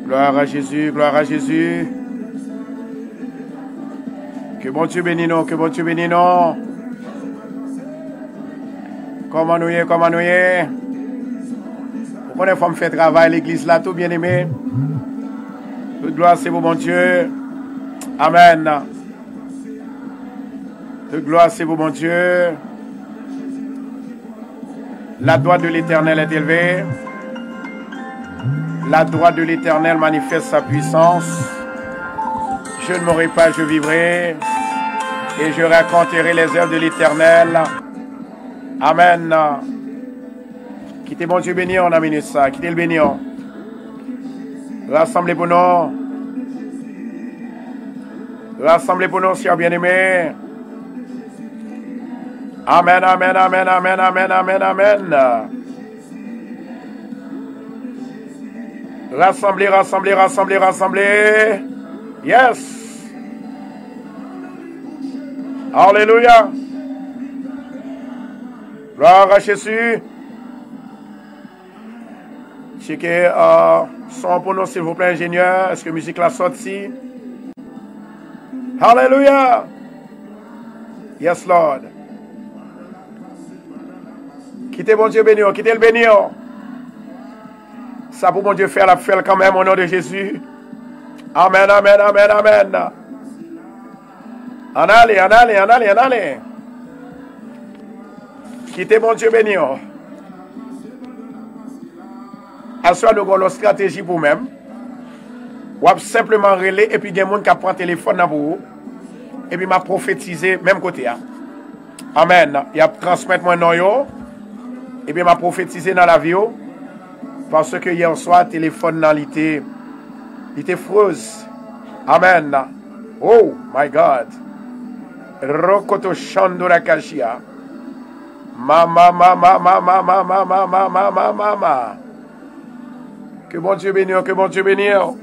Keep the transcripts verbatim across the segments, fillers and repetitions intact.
Gloire à Jésus, gloire à Jésus. Ke Bondye beni nou, ke Bondye beni nou. Kòman nou ye, kòman nou ye? Ou konnen fò m fè travay legliz la tou, byeneme. Tout glwa se pou Bondye. Amèn. Tout glwa se pou Bondye. La droite de l'Éternel est élevée. La droite de l'Éternel manifeste sa puissance. Je ne mourrai pas, je vivrai. Et je raconterai les œuvres de l'Éternel. Amèn. Kite Bondye beni w nan minit sa. Kite l beni w. Rasanble pou nou. Rasanble pou nou, sè byeneme. Amèn, amèn, amèn, amèn, amèn, amèn, amèn. Rasanble, rasanble, rasanble, rasanble. Yes. Alelouya. Gloire à Jésus. Tcheke euh, son pou nou, silvouplè, enjenyè. Èske mizik la sòti? Alelouya! Yes, Lord. Kite Bondye beni w, kite l beni w. Sa pou Bondye fè, l ap fè l kanmenm, o non de Jezi. Amèn, amèn, amèn, amèn. Ann ale, ann ale, ann ale, ann ale. Kite Bondye beni w. Aswè nou gen yon lòt estrateji pou menm. W ap senpleman rele epi gen moun k ap pran telefòn nan pou ou. Epi m ap pwofetize menm kote a. Amèn. Y ap transmèt mwen non yo. Epi m ap pwofetize nan lavi yo. Paske yè swa telefòn nan li te, li te froze. Amèn. Oh my God. Rokoto shandora kashia. Mama, mama, mama, mama, mama, mama, mama. Ke Bondye beni w, ke Bondye beni w.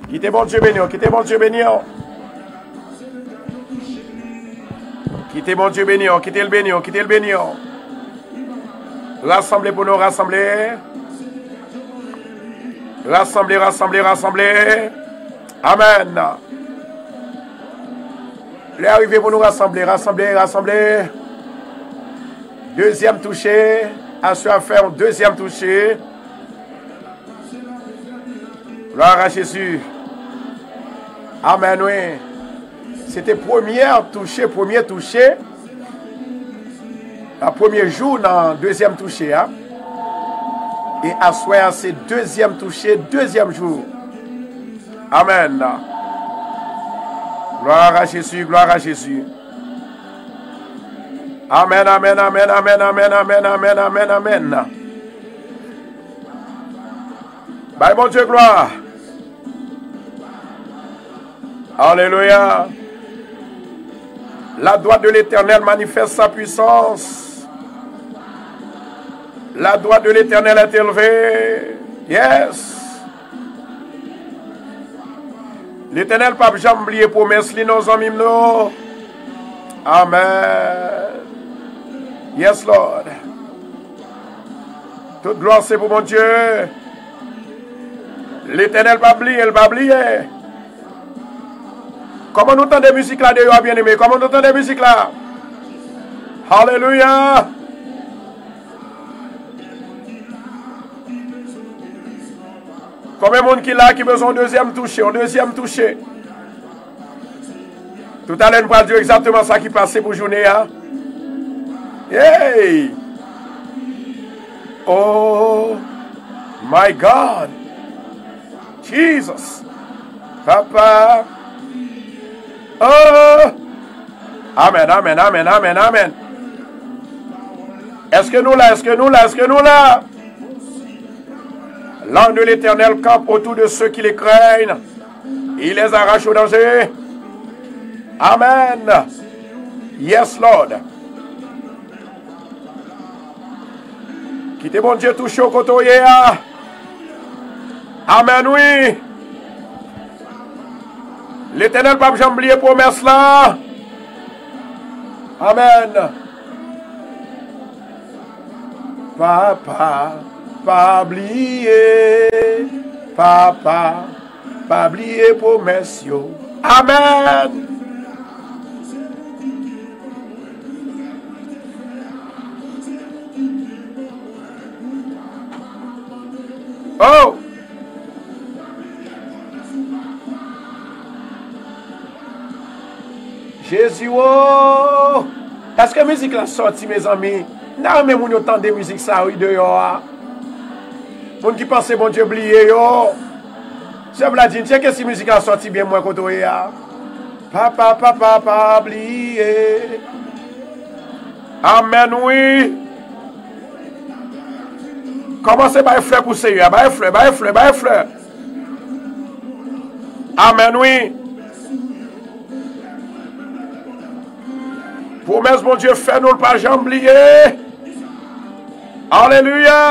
Kite Bondye beni w, kite Bondye beni w. Kite Bondye beni w, kite l beni w, kite l beni w. Rasanble pou nou rasanble. Rasanble, rasanble, rasanble. Amèn. Lè a rive pou nou rasanble, rasanble, rasanble. Dezyèm touche. Aswè a fè yon dezyèm touche. Gloire à Jésus. Amèn, wi. Se te premye touche, premye touche. A premye jou nan dezyèm touche a. E aswè a se dezyèm touche, dezyèm jou. Amèn. Gloire à Jésus, gloire à Jésus. Amèn, amèn, amèn, amèn. Bay Bondye glwa. Alelouya. La droite de l'Éternel manifeste sa puissance. La droite de l'Éternel est élevée. Yes. Letènèl p ap janm bliye pwomès li non, zanmi m, non. Amèn. Yes, Lord. Tout glwa se pou Bondye. Letènèl p ap bliye, l pa bliye. Kòman nou tande mizik la deyò a, byeneme? Kòman nou tande mizik la? Alelouya! Konbyen moun ki la ki bezwen yon dezyèm touche, yon dezyèm touche? Toutalè, nou pral di w egzakteman sa ki pase pou jounen an. Hey! Oh my God! Jesus! Papa! Oh! Amèn, amèn, amèn, amèn, amèn. Èske nou la? Èske nou la? Èske nou la? L'ange de l'Éternel campe autour de ceux qui le craignent. Il les arrache au danger. Amen. Yes, Lord. Kite Bondye touche w kote w ye a. Amen, wi. Letènèl p ap janm bliye pwomès la. Amen. Papa. Pa bliye, papa, pa bliye pwomès yo. Amèn. Oh! Jezi wo! Èske mizik la sòti, mezanmi? M ta renmen moun yo tande mizik sa, wi, deyò a. Moun ki panse Bondye bliye yo. Sè Vladjin, tcheke si mizik la sòti byen, mwen kote w ye a. Papa, papa, pa bliye. Amèn, wi. Kòmanse bay flè pou Seyè a. Bay flè, bay flè, bay flè. Amèn, wi. Pwomès Bondye fè nou, l pa janm bliye. Alelouya.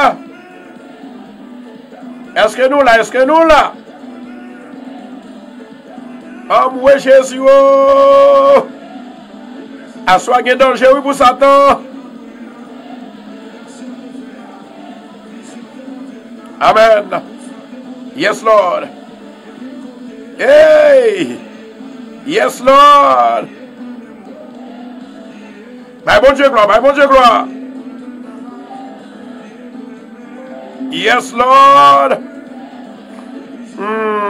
Èske nou la? Èske nou la? Anmwe Jezi o! Aswè gen danje wi pou Satan. Amèn. Yes, Lord. Hey! Yes, Lord. Bay Bondye glwa, bay Bondye glwa. Yes, Lord. Mm.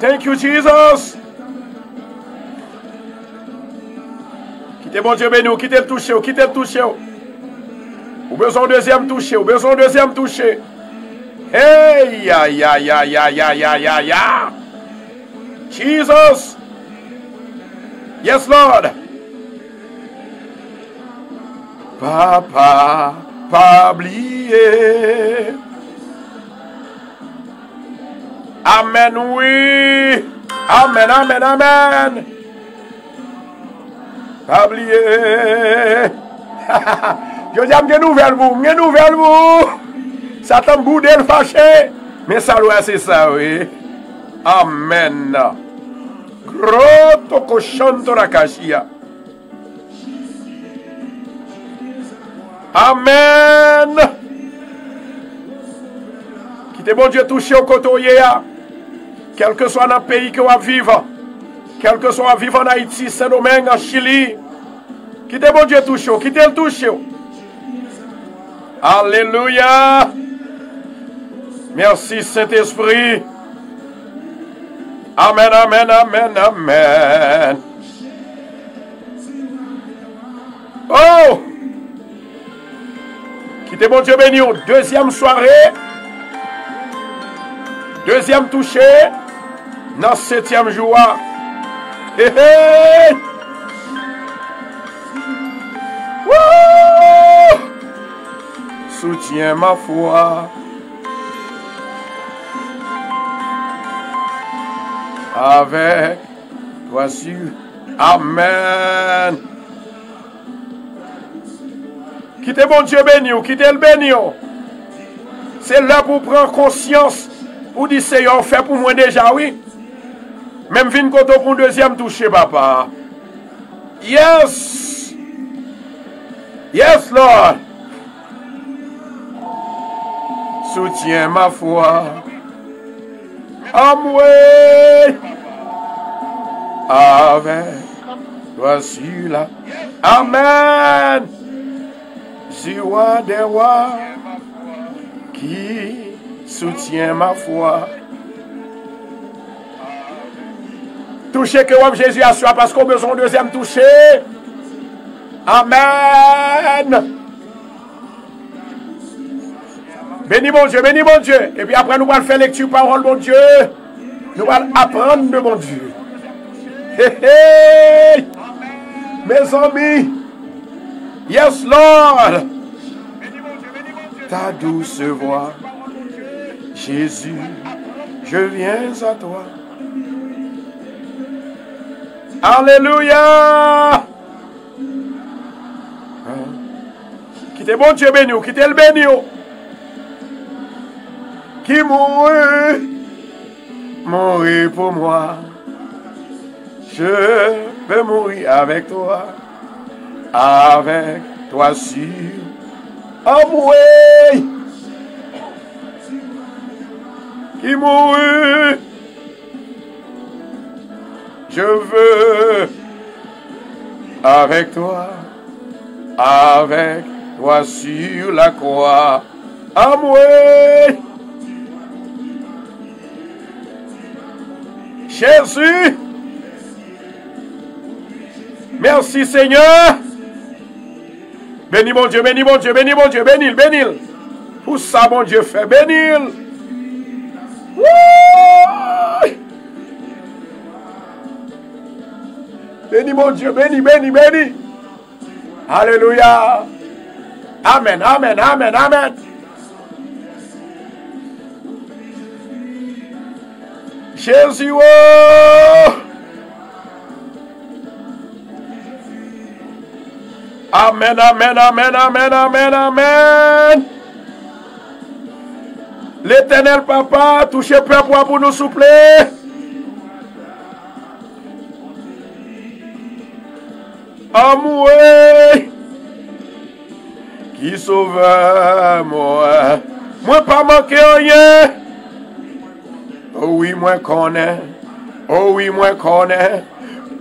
Thank you, Jesus. Kite Bondye beni w, kite l touche w, kite l touche w. Ou bezwen yon dezyèm touche, ou bezwen yon dezyèm touche. Hey, ya, ya, ya. Jesus. Yes, Lord. Papa, pa bliye. Amèn, wi. Amèn, amèn, amèn. Pa bliye. Jodi a, m gen nouvèl pou ou. M gen nouvèl pou ou. Satan boude, l fache. Men sa l wè, se sa, wi. Amèn. Groto koshanto la kachia. Amèn. Kite Bondye touche w kote w ye a. Kèlkeswa nan peyi ke w ap viv, kèlkeswa w ap viv ann Ayiti, Sendomeng, an Chili, kite Bondye touche w, kite l touche w. Alelouya. Mèsi, Sentespri. Amèn, amèn, amèn, amèn. Oh! Kite Bondye beni w. Dezyèm sware. Dezyèm touche nan setyèm jou a. Hey, hey! Woo! Soutien ma foi avec toi sur. Amèn. Kite Bondye beni w, kite l beni w. Se lè pou w pran konsyans, pou w di, Seyè, w fè pou mwen deja, wi. Men m vin kote w pou yon dezyèm touche, papa. Yes! Yes, Lord! Soutien ma foi. Amwey. Avec toi sur la. Amèn. Roi des rois qui soutient ma foi. Touche kè w ap Jezi aswè a, paske w bezwen yon dezyèm touche. Amèn. Beni Bondye, beni Bondye. Epi apre nou pral fè lekti pawòl Bondye. Nou pral aprann de Bondye. Hey, hey. Mezanmi. Yes, Lord. Ta douce voix. Jésus, je viens à toi. Alelouya. Kite Bondye beni w, kite l beni w. Qui mourut, mourut pour moi. Je veux mourir avec toi, avec Toi sur. Anmwey! Ki mouri. Je veux avec toi, avec toi sur la croix. Anmwey! Jezi! Mèsi, Senyè! Beni Bondye, beni Bondye, beni Bondye, beni l, beni l. Pou sa Bondye fè, beni l. Wouy! Beni Bondye, beni, beni, beni. Alelouya. Amèn, amèn, amèn, amèn. Jezi, o! Amèn, amèn, amèn, amèn, amèn, amèn. Letènèl Papa, touche pèp ou a pou nou, souple. Anmwey! Ki sovè mwen. Mwen pa manke anyen. O wi, mwen konnen. O wi, mwen konnen.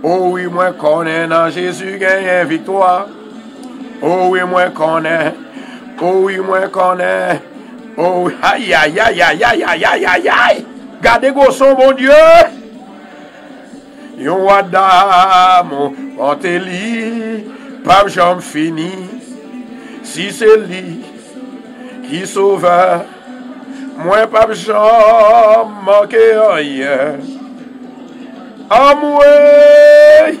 O wi, mwen konnen nan Jezi genyen viktwa. O wi, mwen konnen. O wi, mwen konnen. O wi, ayayayayayayayay. Gade gwo son Bondye. Yon wa damou, bonte li p ap janm fini. Si se li ki sovè, mwen p ap janm manke anyen. Anmwey!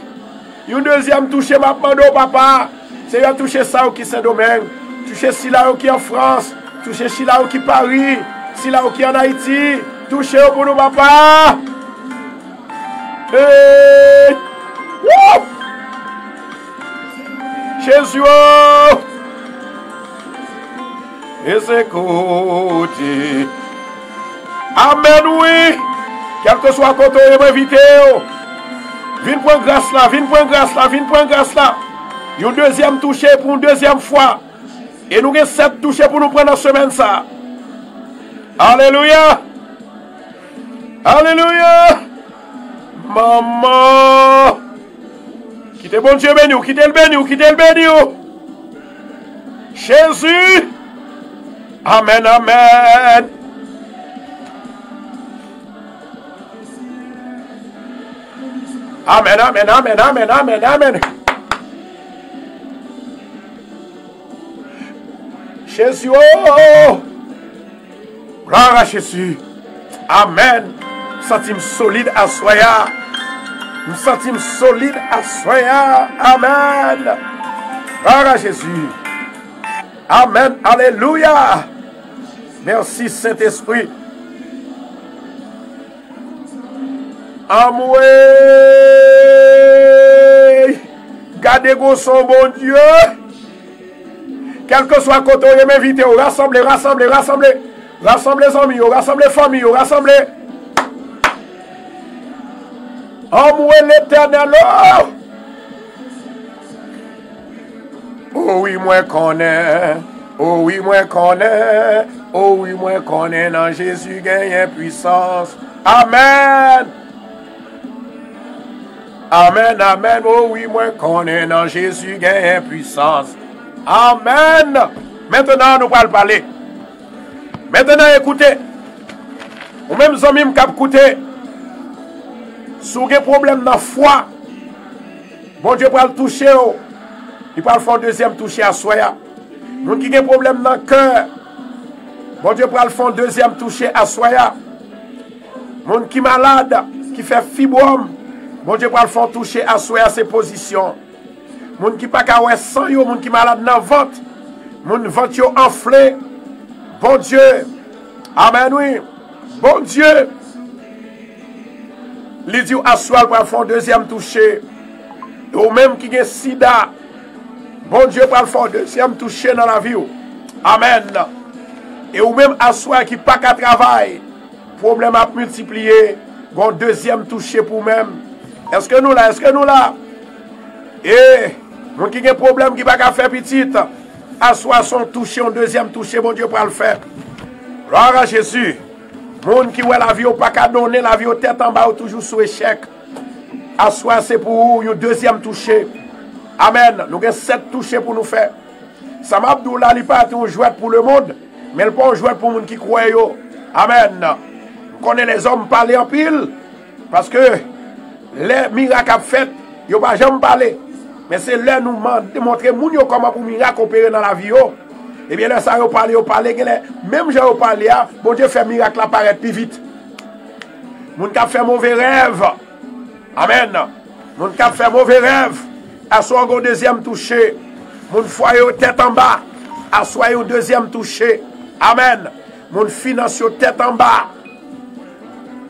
Yon dezyèm touche, m ap mande w, papa. Senyè, touche sa yo ki Sendomeng. Touche sila yo ki an Frans. Touche sila yo ki Pari. Sila yo ki an Ayiti. Touche yo pou nou, papa. Hey! Woo! Jezi, o! E se kote. Amèn, wi. Kèlkeswa kote w ye, mwen envite w. Vin pran gras la, vin pran gras la, vin pran gras la. Yon dezyèm touche pou yon dezyèm fwa. E nou gen sèt touche pou nou pran nan semèn sa a. Alelouya! Alelouya! Manman! Kite Bondye beni w, kite l beni w, kite l beni w. Jezi! Amèn, amèn. Amèn, amèn, amèn, amèn, amèn, amèn. Jezi, o! Glwa a Jezi. Amèn. M santi m solid aswè a. M santi m solid aswè a. Amèn. Glwa a Jezi. Amèn. Alelouya. Mèsi, Sentespri. Anmwey! Gade gwo son Bondye! Kèlkeswa kote w ye, m envite w, rasanble, rasanble, rasanble. Rasanble zanmi yo, rasanble fanmi yo, rasanble. Anmwey Letènèl, o! O wi, mwen konnen. O wi, mwen konnen. O wi, mwen konnen nan Jezi genyen pwisans. Amèn. Amèn, amèn. O wi, mwen konnen nan Jezi genyen pwisans. Amèn. Mentnan, nou pral pale. Mentnan, ekoute. Ou menm zanmi m k ap koute, si w gen pwoblèm nan fwa, Bondye pral touche w. Li pral fè yon dezyèm touche aswè a. Moun ki gen pwoblèm nan kè, Bondye pral fè yon dezyèm touche aswè a. Moun ki malad, ki fè fibwòm, Bondye pral fè yon touche aswè a, se pozisyon. Moun ki pa ka wè san yo, moun ki malad nan vant, moun vant yo anfle, Bondye, amèn wi, Bondye, li di w aswè a l pral fè yon dezyèm touche. E ou menm ki gen sida, Bondye pral fè yon dezyèm touche nan lavi w. Amèn. E ou menm aswè a ki pa ka travay, pwoblèm ap miltipliye, gen yon dezyèm touche pou ou menm. Èske nou la? Èske nou la? E Moun ki gen pwoblèm ki pa ka fè pitit, aswè a se yon touche, yon dezyèm touche Bondye pral fè. Glwa a Jezi. Moun ki wè lavi yo pa ka donnen, lavi yo tèt anba, yo toujou sou echèk. Aswè a se pou ou yon dezyèm touche. Amèn. Nou gen sèt touche pou nou fè. Sa m ap di w la, li parèt yon jwèt pou lemonn, men l pa yon jwèt pou moun ki kwè yo. Amèn. M konnen lèzòm pale anpil, paske lè mirak ap fèt, yo pa janm pale. Men se lè nou mande, montre moun yo kòman pou mirak opere nan lavi yo. Ebyen, lè sa yo pale, yo pale, genlè, menm jan yo pale a, Bondye fè mirak la parèt pi vit. Moun k ap fè move rèv, amèn. Moun k ap fè move rèv, aswè a gon dezyèm touche. Moun fwaye yo tèt anba, aswè a yon dezyèm touche. Amèn. Moun finans yo tèt anba,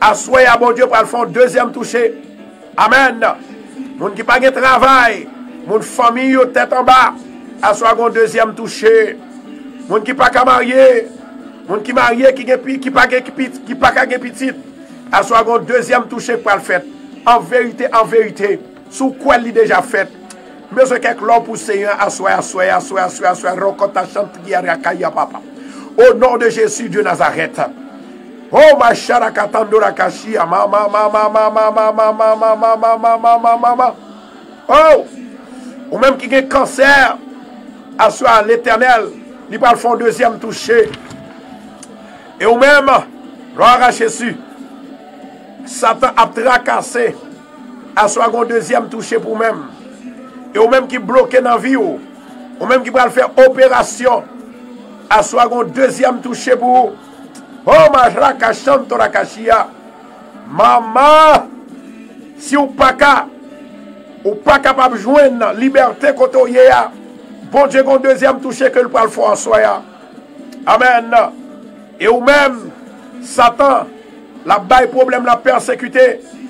aswè a Bondye pral fè yon dezyèm touche. Amèn. Moun ki pa gen travay, moun fanmi yo tèt anba, aswè a gon dezyèm touche. Moun ki pa ka marye, moun ki marye ki gen pi, ki pa gen ki pi, ki pa ka gen pitit, aswè a gon dezyèm touche k pral fèt. An verite, an verite, si w kwè li deja fèt, m bezwen kèk lò pou Senyè aswè, aswè, aswè, aswè, aswè, rokota chantriya rakaya papa. Au nom de Jésus de Nazareth. Oh, ma shara katando la kashia, ma, ma, ma, ma. Oh, ou menm ki gen kansè, aswè a Letènèl, li pral fè yon dezyèm touche. E ou menm, glwa a Jezi, Satan ap trakase, aswè a gon dezyèm touche pou ou menm. E ou menm ki bloke nan vi w, ou menm ki pral fè operasyon, aswè a gon dezyèm touche pou ou. Oh, ma raka chanto rakachiya. Mama, si w pa ka, ou pa kapab jwenn libète kote w ye a, Bondye gon dezyèm touche ke l pral fè w aswè a. Amèn. E ou menm, Satan, l ap bay pwoblèm, l ap pèsekite,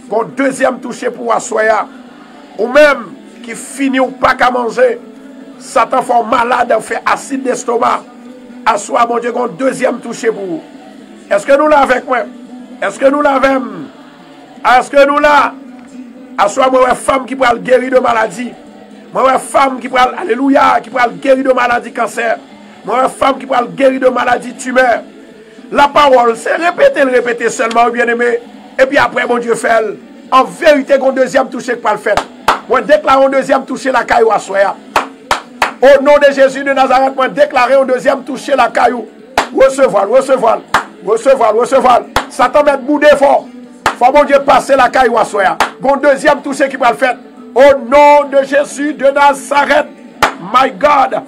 gon dezyèm touche pou w aswè a. Ou menm ki fini, ou pa ka manje, Satan fè w malad, ou fè asid lestoma. Aswè a, Bondye gon dezyèm touche pou ou. Èske nou la avèk mwen? Èske nou la avè m? Èske nou la? Aswè a, mwen wè fanm ki pral geri de maladi. Mwen wè fanm ki pral, alelouya, ki pral geri de maladi kansè. Mwen wè fanm ki pral geri de maladi timè. Lapawòl, se repete l repete sèlman, wi, byeneme. Epi apre, Bondye fè l. An verite, gon dezyèm touche k pral fèt. Mwen deklare yon dezyèm touche lakay ou aswè a. O non de Jezi de Nazarèt, mwen deklare yon dezyèm touche lakay ou. Resevwa l, resevwa l, resevwa l, resevwa l. Satan mèt boude fò. Fò Bondye pase lakay ou aswè a. Gon dezyèm touche ki pral fèt. O non de Jezi de Nazarèt. My God.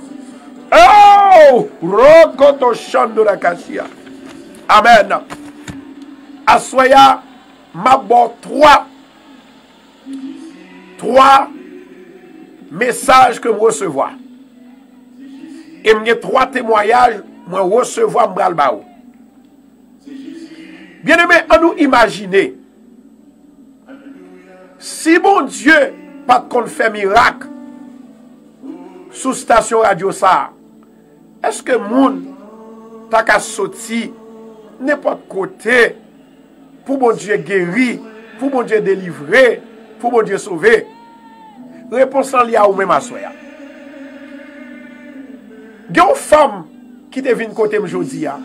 Oh! Rokoto shando la kasia. Amèn. Aswè a, m ap ba w twa, twa mesaj ke m resevwa. E m gen twa temwayaj mwen resevwa, m pral ba w. Byeneme, ann nou imajine, si Bondye pa t konn fè mirak sou stasyon radyo sa a, èske moun ta ka soti nenpòt kote pou Bondye geri, pou Bondye delivre, pou Bondye sove? Repons lan li a ou menm aswè a. Gen yon fanm ki te vin kote m jodi a.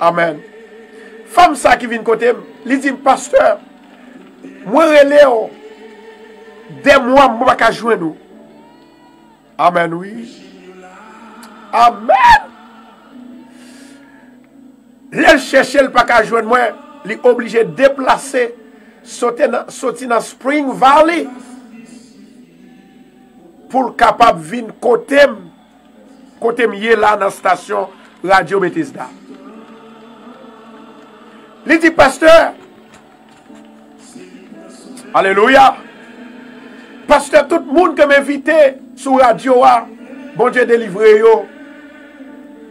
Amèn. Fanm sa ki vin kote m, li di m, "Pastè, mwen rele w dè mwa, mwen pa ka jwenn ou." Amèn, wi. Amèn. Lè l chèche, l pa ka jwenn mwen, li oblije deplase, sote nan, soti nan Spring Valley pou l kapab vin kote m, kote m ye la nan stasyon radyo Betesda. Li di, "Pastè, alelouya. Pastè, tout moun ke m envite sou radyo a, Bondye delivre yo.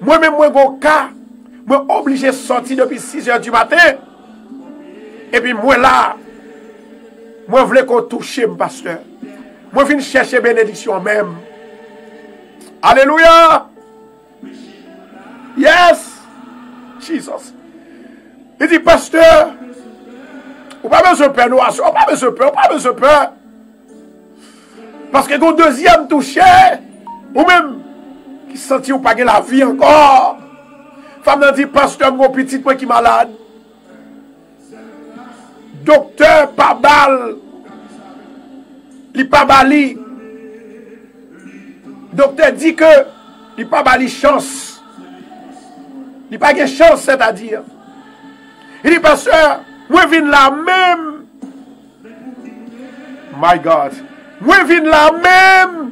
Mwen menm, mwen gon ka, mwen oblije sòti depi sizè di maten. Epi mwen la, mwen vle ke w touche m, pastè. Mwen vin chèche benediksyon an menm." Alelouya! Yes! Jesus. Li di, "Pastè, ou pa bezwen pè non, aswè, ou pa bezwen pè, ou pa bezwen pè." Paske gen yon dezyèm touche, ou menm ki santi w pa gen lavi ankò. Fanm nan di, "Pastè, m gen yon pitit mwen ki malad." Doktè pa ba l, li pa ba li. Doktè di ke li pa ba li chans. Li pa gen chans, sètadi. Li di, "Pastè, mwen vin la menm." My God. Mwen vin la menm.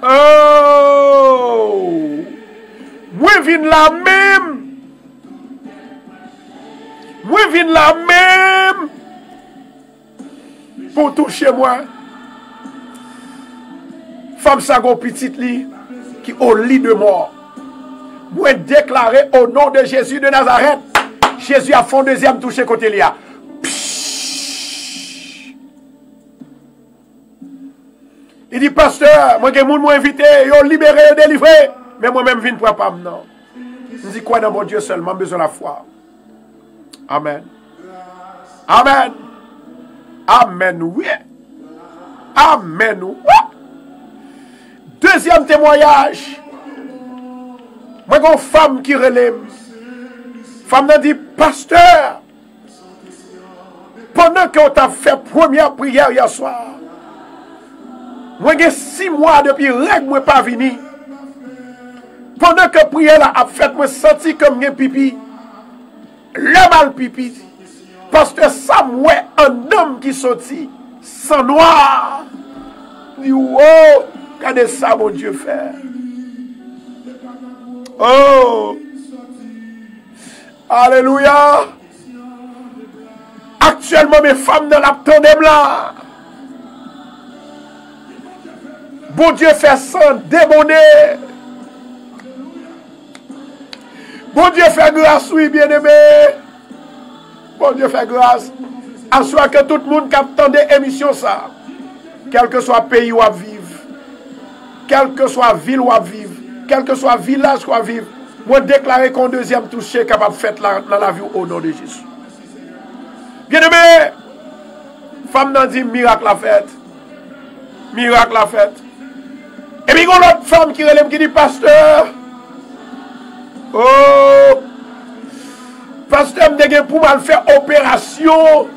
Oh. Mwen vin la menm. Mwen vin la menm pou touche mwen. Fanm sa gon pitit li ki o li de mò. Mwen deklare o non de Jezi de Nazarèt, Jezi ap fè yon dezyèm touche kote li a. Psh! Li di, "Pastè, mwen gen moun mwen envite, yo libere, yo delivre. Men mwen menm vin pran pa m nan." M di, "Kwè nan Bondye sèlman, m bezwen lafwa." Amèn. Amèn. Amèn, wi. Amèn, wi. Dezyèm temwayaj. Mwen gen yon fanm ki rele m. Fanm nan di, "Pastè, pandan ke w t ap fè premyè priyè yè swa, mwen gen sis mwa depi règ mwen pa vini. Pandan ke priyè la ap fèt, mwen santi ke m gen pipi. Lè m al pipi, pastè, sa m wè anndan m ki soti, san nwa." Di, "Wo, gade sa Bondye fè." Oh! Alelouya! Aktyèlman, men fanm nan l ap tande m la. Bondye fè san debonnen. Bondye fè gras, wi, byeneme. Bondye fè gras. Aswè ke tout moun k ap tande emisyon sa, kèlkeswa peyi w ap viv, kèlkeswa vil w ap viv, kèlkeswa vilaj w ap viv, mwen deklare ke yon dezyèm touche kapab fèt la, nan lavi w, o non de Jezi. Byeneme, fanm nan di, "Mirak la fèt. Mirak la fèt." Epi gon lòt fanm ki rele m ki di, "Pastè, oh, pastè, m te gen pou m al fè operasyon.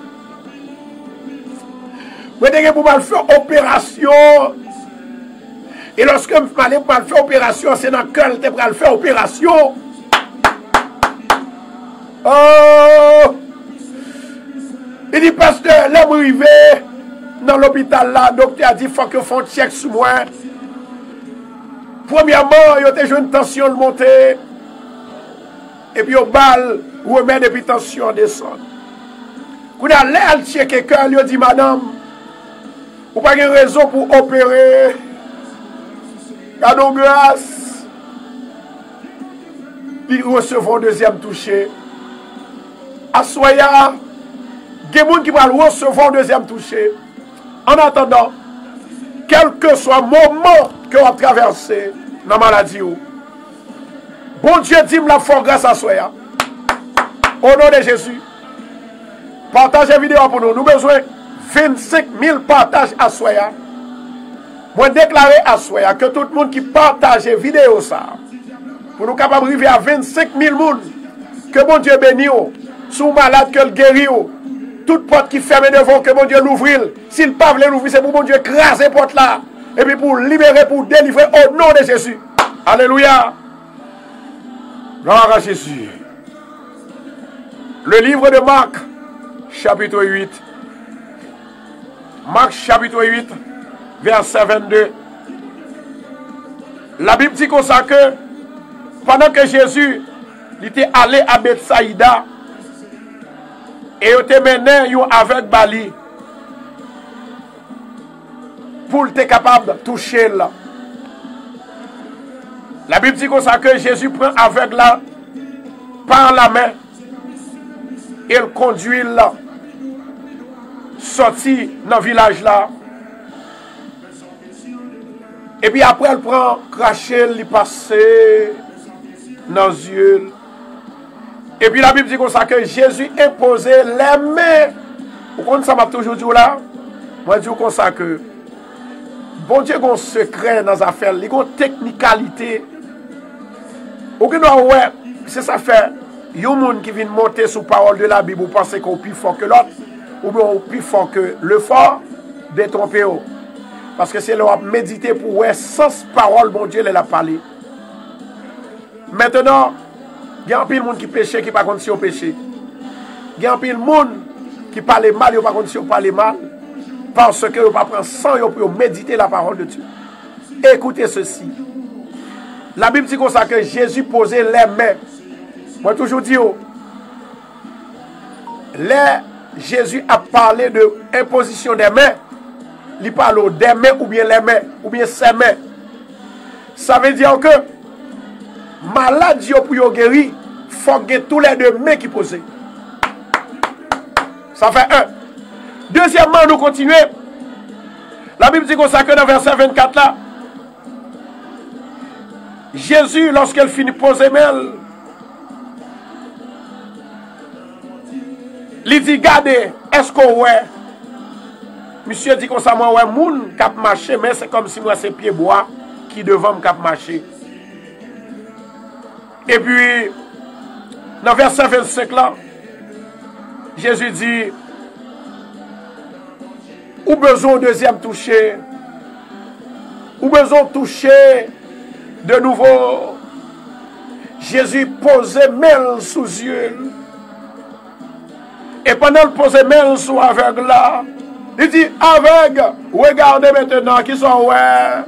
Mwen te gen pou m al fè operasyon. E lòske m ale pou m al fè operasyon, se nan kè l te pral fè operasyon." Oh! Li di, "Pastè, lè m rive nan lopital la, doktè a di fòk yo fè yon tchèk sou mwen. Premyèman, yo te jwenn tansyon l monte, epi yo ba l remèd epi tansyon an desann. Kounye a, lè y al tcheke kè l, yo di, 'Madanm, ou pa gen rezon pou opere.'" Gade yon gras. Li resevwa yon dezyèm touche. Aswè a, gen moun ki pral resevwa yon dezyèm touche. An atandan, kèlkeswa moman ke w ap travèse nan maladi w, Bondye di m l ap fè w gras aswè a. O non de Jezi. Pataje videyo a pou nou. Nou bezwen vennsenk mil pataj aswè a. Mwen deklare aswè a ke tout moun ki pataje videyo sa a, pou nou kapab rive a vennsenk mil moun, ke Bondye beni w. Si w malad, ke l geri w. Tout pòt ki fèmen devan w, ke Bondye louvri l. Si l pa vle louvri, se pou Bondye kraze pòt la. Epi pou w libere, pou w delivre, o non de Jezi. Alelouya. Gloire à Jésus. Le livre de Marc, chapitre huit. Mak chapit uit, vèsè vennde. Labib di konsa ke pandan ke Jezi, li te ale a Betsayida, e yo te mennen yon avèg ba li pou l te kapab touche l. Labib di konsa ke Jezi pran avèg la pa lamen e l kondui l sòti nan vilaj la. Epi apre l pran krache l, li pase nan zye l. Epi Labib di konsa ke Jezi enpoze lèmen. Ou konn sa m ap toujou di w la? Mwen di w konsa ke Bondye gen yon sekrè nan zafè l, li gen yon teknikalite. Ou gen dwa wè, se sa fè yon moun ki vin monte sou pawòl de la Bib, ou panse ke w pi fò ke lòt, oubyen w pi fò ke lefò, detwonpe w. Paske se lè w ap medite pou w wè sans pawòl Bondye lè l ap pale. Mentenan, gen anpil moun ki peche ki pa konn si yo peche. Gen anpil moun ki pale mal, yo pa konn si yo pale mal, paske yo pa pran san yo pou yo medite la parole de Dieu. Écoutez ceci. La Bib di konsa ke Jezi poze lè men. Mwen toujou di yo, lè Jezi ap pale de enpozisyon de men, li pale w de men oubyen lè men, oubyen sè men. Sa vle di ke malad yo, pou yo geri, fòk gen toulède men ki poze. Sa fè en. Dezyèmman, nou kontinye. La Bib di konsa ke nan vèsè vennkat la, Jezi, lòske l fini poze men l, li di, "Gade, èske w wè?" Misye di konsa, "Mwen wè moun k ap mache, men se kòmsi mwen se pye bwa ki devan m k ap mache." Epi, nan vèsè vennsenk la, Jezi di, "Ou bezwen yon dezyèm touche. Ou bezwen touche de nouvo." Jezi poze men l sou zye l. E pandan l poze men l sou avèg la, li di, "Avèg, regade mentenan, kisa w wè?"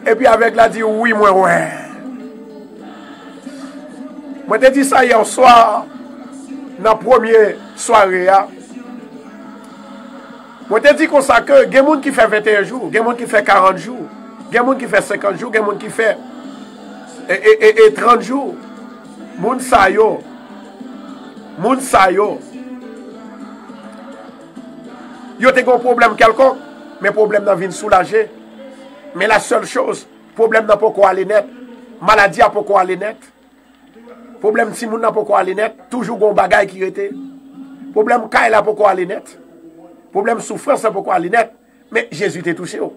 Epi avèg la di, "Wi, mwen wè." Mwen te di sa yè swa nan premye sware a. Mwen te di konsa ke gen moun ki fè venteyen jou, gen moun ki fè karant jou, gen moun ki fè senkant jou, gen moun ki fè e, e, e, e trant jou. Moun sa yo, moun sa yo, yo te gen yon pwoblèm kèlkonk, men pwoblèm nan vin soulaje. Men la sèl choz, pwoblèm nan poko ale nèt, maladi a poko ale nèt. Pwoblèm timoun nan poko ale nèt, toujou gon bagay ki rete. Pwoblèm kay la poko ale nèt. Pwoblèm soufrans la poko ale nèt. Men Jezi te touche w.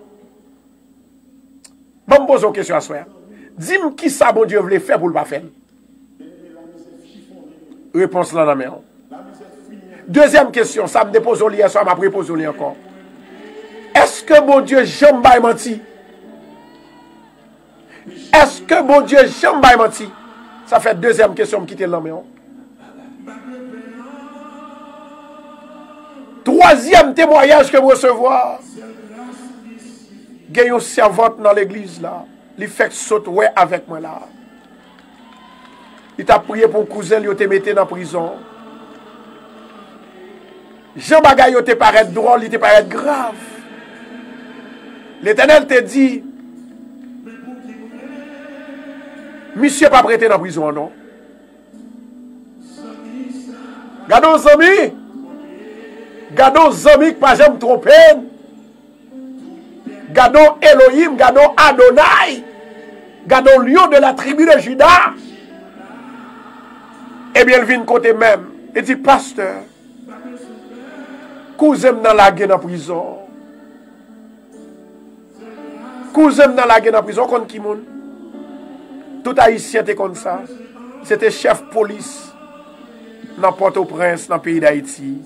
Ban m poze w kesyon aswè a. Di m kisa Bondye vle fè pou l pa fè l. Repons lan nan men w. Dezyèm kesyon, sa m te poze w li yè swa, m ap repoze w li ankò. Èske Bondye janm bay manti? Èske Bondye janm bay manti? Sa fè dezyèm kesyon m kite l nan men w. Twazyèm temwayaj ke m resevwa, gen yon sèvant nan legliz la, li fèk sot wè avèk mwen la. Li t ap priye pou yon kouzen l yo te mete nan prizon. Jan bagay yo te parèt dwòl, li te parèt grav. Letènèl te di, "Misye p ap rete nan prizon an non." Gade yon zanmi, gade yon zanmi k pa janm twonpe n. Gade yon Elohim, gade yon Adonay, gade yon lion de la tribu de Juda. Ebyen, l vin kote menm. Li di, "Pastè, kouzen m nan lage nan prizon." Kouzen m nan lage nan prizon, w konn ki moun? Tout Ayisyen te konn sa. Se te chèf polis nan Pòtoprens, nan peyi Dayiti.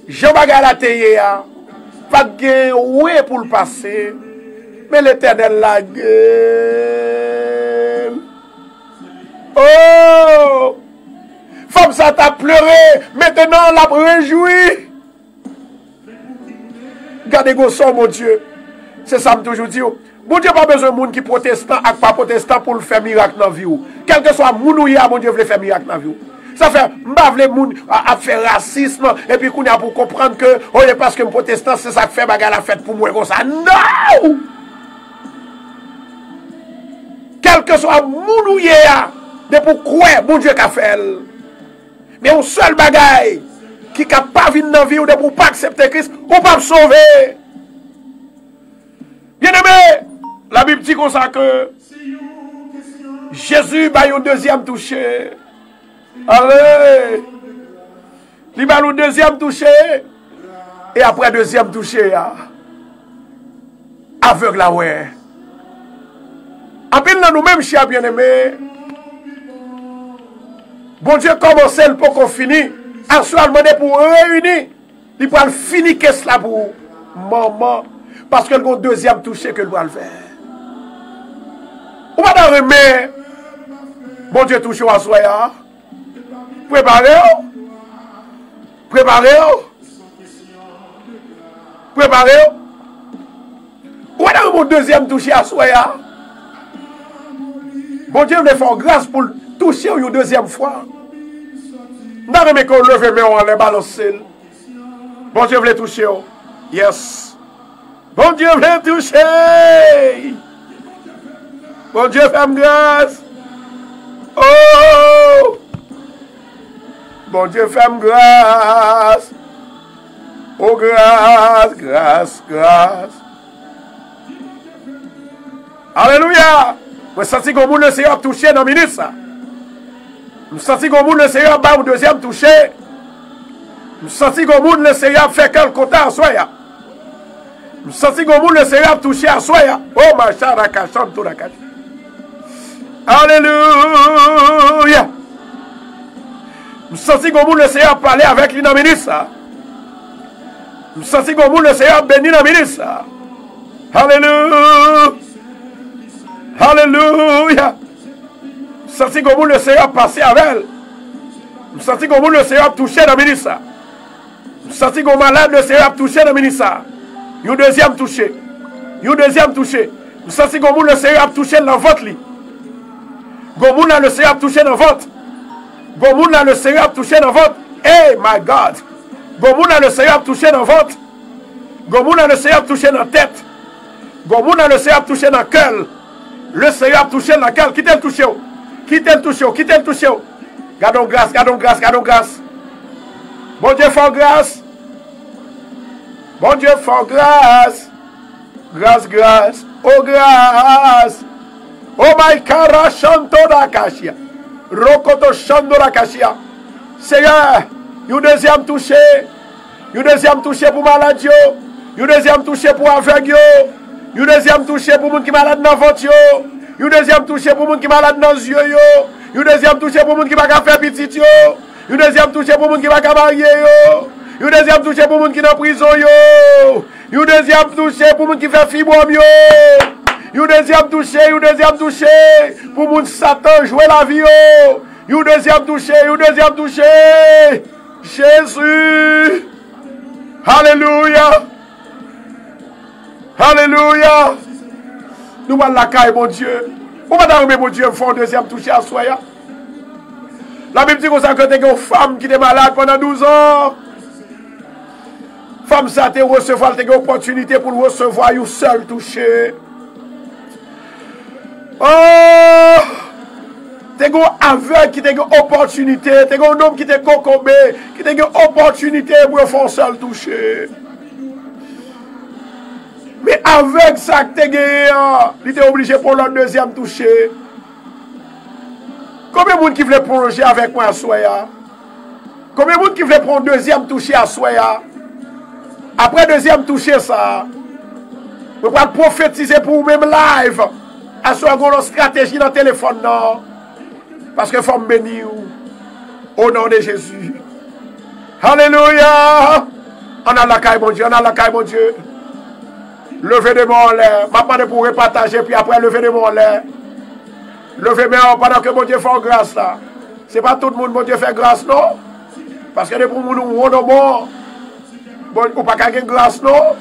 Jan bagay la te ye a, pa t gen we pou l pase, men Letènèl lage l. Oh! Fanm sa t ap plere, mentenan l ap rejwi. Gade gwosè Bondye. Se sa m toujou di w. Bondye pa bezwen moun ki pwotestan ak pa pwotestan pou l fè mirak nan vi w. Kèlkeswa moun ou ye a, Bondye vle fè mirak nan vi w. Sa fè, m pa vle moun a- ap fè rasism, epi kounye a pou w konprann ke, o, e paske m pwotestan, se sa k fè bagay la fèt pou mwen konsa. No! Kèlkeswa moun ou ye a, depi w kwè, Bondye ka fè l. Men yon sèl bagay ki ka pa vin nan vi w depi w pa aksepte Kris, ou p ap sove. Byeneme, Labib di konsa ke Jezi bay yon dezyèm touche. Ale! Li ba l yon dezyèm touche. E apre dezyèm touche a, avèg la wè. Anpil nan nou menm, chè byeneme, Bondye kòmanse, l poko fini. Aswè a, l mande pou w reyini. Li pral fini kes la pou ou, manman. Paske l gon dezyèm touche ke l pral fè. Ou pa ta renmen Bondye touche w aswè a? Prepare w. Prepare w. Prepare w. Ou wè nan yon dezyèm touche aswè a. Bondye vle fè w gras pou l touche w yon dezyèm fwa. M ta renmen ke w leve men w anlè, balanse l. Bondye vle touche w. Yes. Bondye vle touche. Bondye fè m gras. Oh! Bondye fè m gras. Oh, gras, gras, gras. Alelouya! Mwen santi gon moun Lesenyè ap touche nan minit sa. M santi gon moun Lesenyè ap ba yon dezyèm touche. M santi gon moun Lesenyè ap fè kè l kontan aswè a. M santi gon moun Lesenyè ap touche aswè a. Oh, machara kachanto la kach. Alelouya! M santi gon moun Lesenyè ap pale avèk li nan minit sa. M santi gon moun Lesenyè ap beni nan minit sa. Alelouya! Alelouya! M santi gon moun Lesenyè ap pase avè l. M santi gon moun Lesenyè ap touche nan minit sa. M santi gon malad Lesenyè ap touche nan minit sa. Yon dezyèm touche. Yon dezyèm touche. M santi gon moun Lesenyè ap touche l nan vant li. Gon moun la Lesenyè ap touche nan vant. Gon moun la Lesenyè ap touche nan vant. Hey, my God! Gon moun la Lesenyè ap touche nan vant. Gon moun la Lesenyè ap touche nan tèt. Gon moun la Lesenyè ap touche nan kè l. Lesenyè ap touche l nan kè l. Kite l touche w. Kite l touche w. Kite l touche w. Gadon gras, gadon gras, gadon gras. Bondye fè w gras. Bondye fè w gras. Gras, gras. Oh, gras. Oh, my karashanto da kashia. Rokoto shando da kashia. Senyè, yon dezyèm touche. Yon dezyèm touche pou malad yo. Yon dezyèm touche pou avèg yo. Yon dezyèm touche pou moun ki malad nan vant yo. Yon dezyèm touche pou moun ki malad nan zye yo. Yon dezyèm touche pou moun ki pa ka fè pitit yo. Yon dezyèm touche pou moun ki pa ka marye yo. Yon dezyèm touche pou moun ki nan prizon yo. Yon dezyèm touche pou moun ki fè fibwòm yo. Yon dezyèm touche, yon dezyèm touche pou moun Satan jwe lavi yo. Yon dezyèm touche, yon dezyèm touche. Jezi. Alelouya. Alelouya. Nou pral lakay Bondye. Ou pa ta renmen Bondye fè yon dezyèm touche aswè a? Labib di konsa ke te gen yon fanm ki te malad pandan douz an. Fanm sa te resevwa, l te gen opòtinite pou l resevwa yon sèl touche. Oh! Te gen yon avèg ki te gen opòtinite, te gen yon nonm ki te kokobe, ki te gen opòtinite pou yo fè yon sèl touche. Men avèg sa k te genyen an, li te oblije pran lòt dezyèm touche. Konbyen moun ki vle pwolonje avèk mwen aswè a? Konbyen moun ki vle pran yon dezyèm touche aswè a? Apre dezyèm touche sa a, mwen pral pwofetize pou ou menm live. Aswè a gon lòt estrateji nan telefòn nan. Paske fò m beni w. O non de Jezi. Alelouya! Ann al lakay Bondye, ann al lakay Bondye. Leve de men w anlè. M ap mande pou w repataje, epi apre leve de men w anlè. Leve men w pandan ke Bondye fè w gras la. Se pa tout moun Bondye fè gras non. Paske depi yon moun ou wonn bon, bon, ou pa ka gen gras non.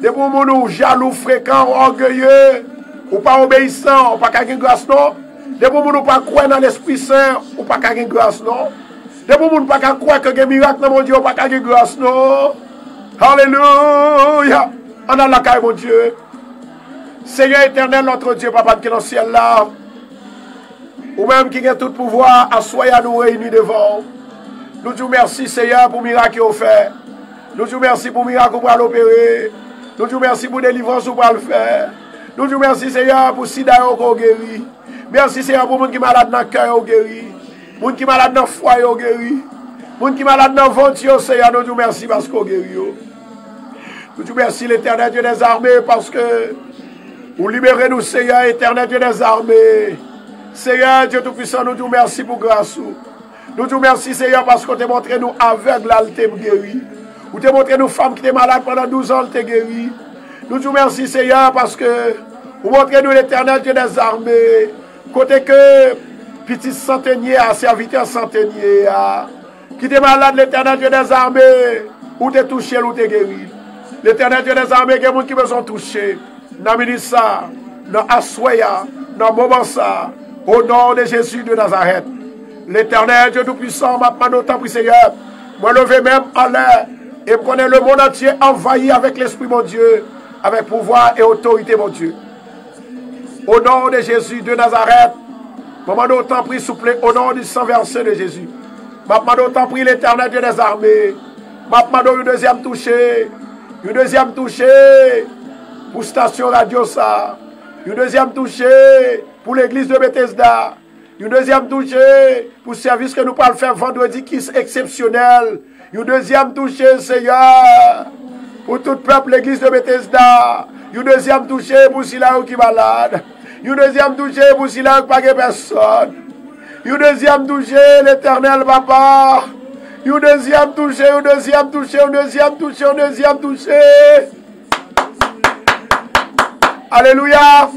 Depi yon moun ou jalou, frekan, ou ògeye, ou pa obeyisan, ou pa ka gen gras non. Depi yon moun ou pa kwè nan Lespri Sen, ou pa ka gen gras non. Depi yon moun pa ka kwè ke gen mirak nan Bondye, ou pa ka gen gras non. Alelouya! Ann al lakay Bondye. Senyè Etènèl, notre Dieu, Papa n ki nan syèl la, ou menm ki gen tout pouvwa, aswè a nou reyini devan w. Nou di w mèsi, Senyè, pou mirak ke w fè. Nou di w mèsi pou mirak ou pral opere. Nou di w mèsi pou delivrans ou pral fè. Nou di w mèsi, Senyè, pou sida yo ke w geri. Mèsi, Senyè, pou moun ki malad nan kè yo, w geri. Moun ki malad nan fwa yo, w geri. Moun ki malad nan vant yo, Senyè, nou di w mèsi paske w geri yo. Nou di w mèsi, Letènèl Dye dèzame, paske ou libere nou, Seyè, Etènèl Dye dèzame. Seyè Dye Toupisan, nou di w mèsi pou gras ou. Nou di w mèsi, Seyè, paske w te montre nou avèg la, l te geri. Ou te montre nou fanm ki te malad pandan douz an, l te geri. Nou di w mèsi, Seyè, paske ou montre nou, Letènèl Dye dèzame, kote ke pitit santenye a, sèvitè santenye a, ki te malad, Letènèl Dye dèzame, ou te touche l, ou te geri l. Letènèl Dye dèzame, gen moun ki bezwen touche nan minit sa, nan aswè a, nan moman sa, o non de Jezi de Nazarèt. Letènèl Dye Toupisan, m ap mande w, tanpri, Seyè, mwen leve men m anlè, e m konnen lemonn antye anvayi avèk Lespri Bondye, avèk pouvwa e otorite Bondye. O non de Jezi de Nazarèt, mwen mande w tanpri, souple, o non di san vèse de Jezi. M ap mande w tanpri, Letènèl Dye dèzame. M ap mande w yon dezyèm touche. Yon dezyèm touche pou stasyon radyo sa. Yon dezyèm touche pou legliz de Betesda. Yon dezyèm touche pou sèvis ke nou pral fè vandredi ki eksepsyonèl. Yon dezyèm touche, Seyè, pou tout pèp legliz de Betesda. Yon dezyèm touche pou sila yo ki malad. Yon dezyèm touche pou sila yo ki pa gen pèsòn. Yon dezyèm touche, Letènèl Papa. Yon dezyèm touche, yon dezyèm touche, yon dezyèm touche, yon dezyèm touche. Alelouya.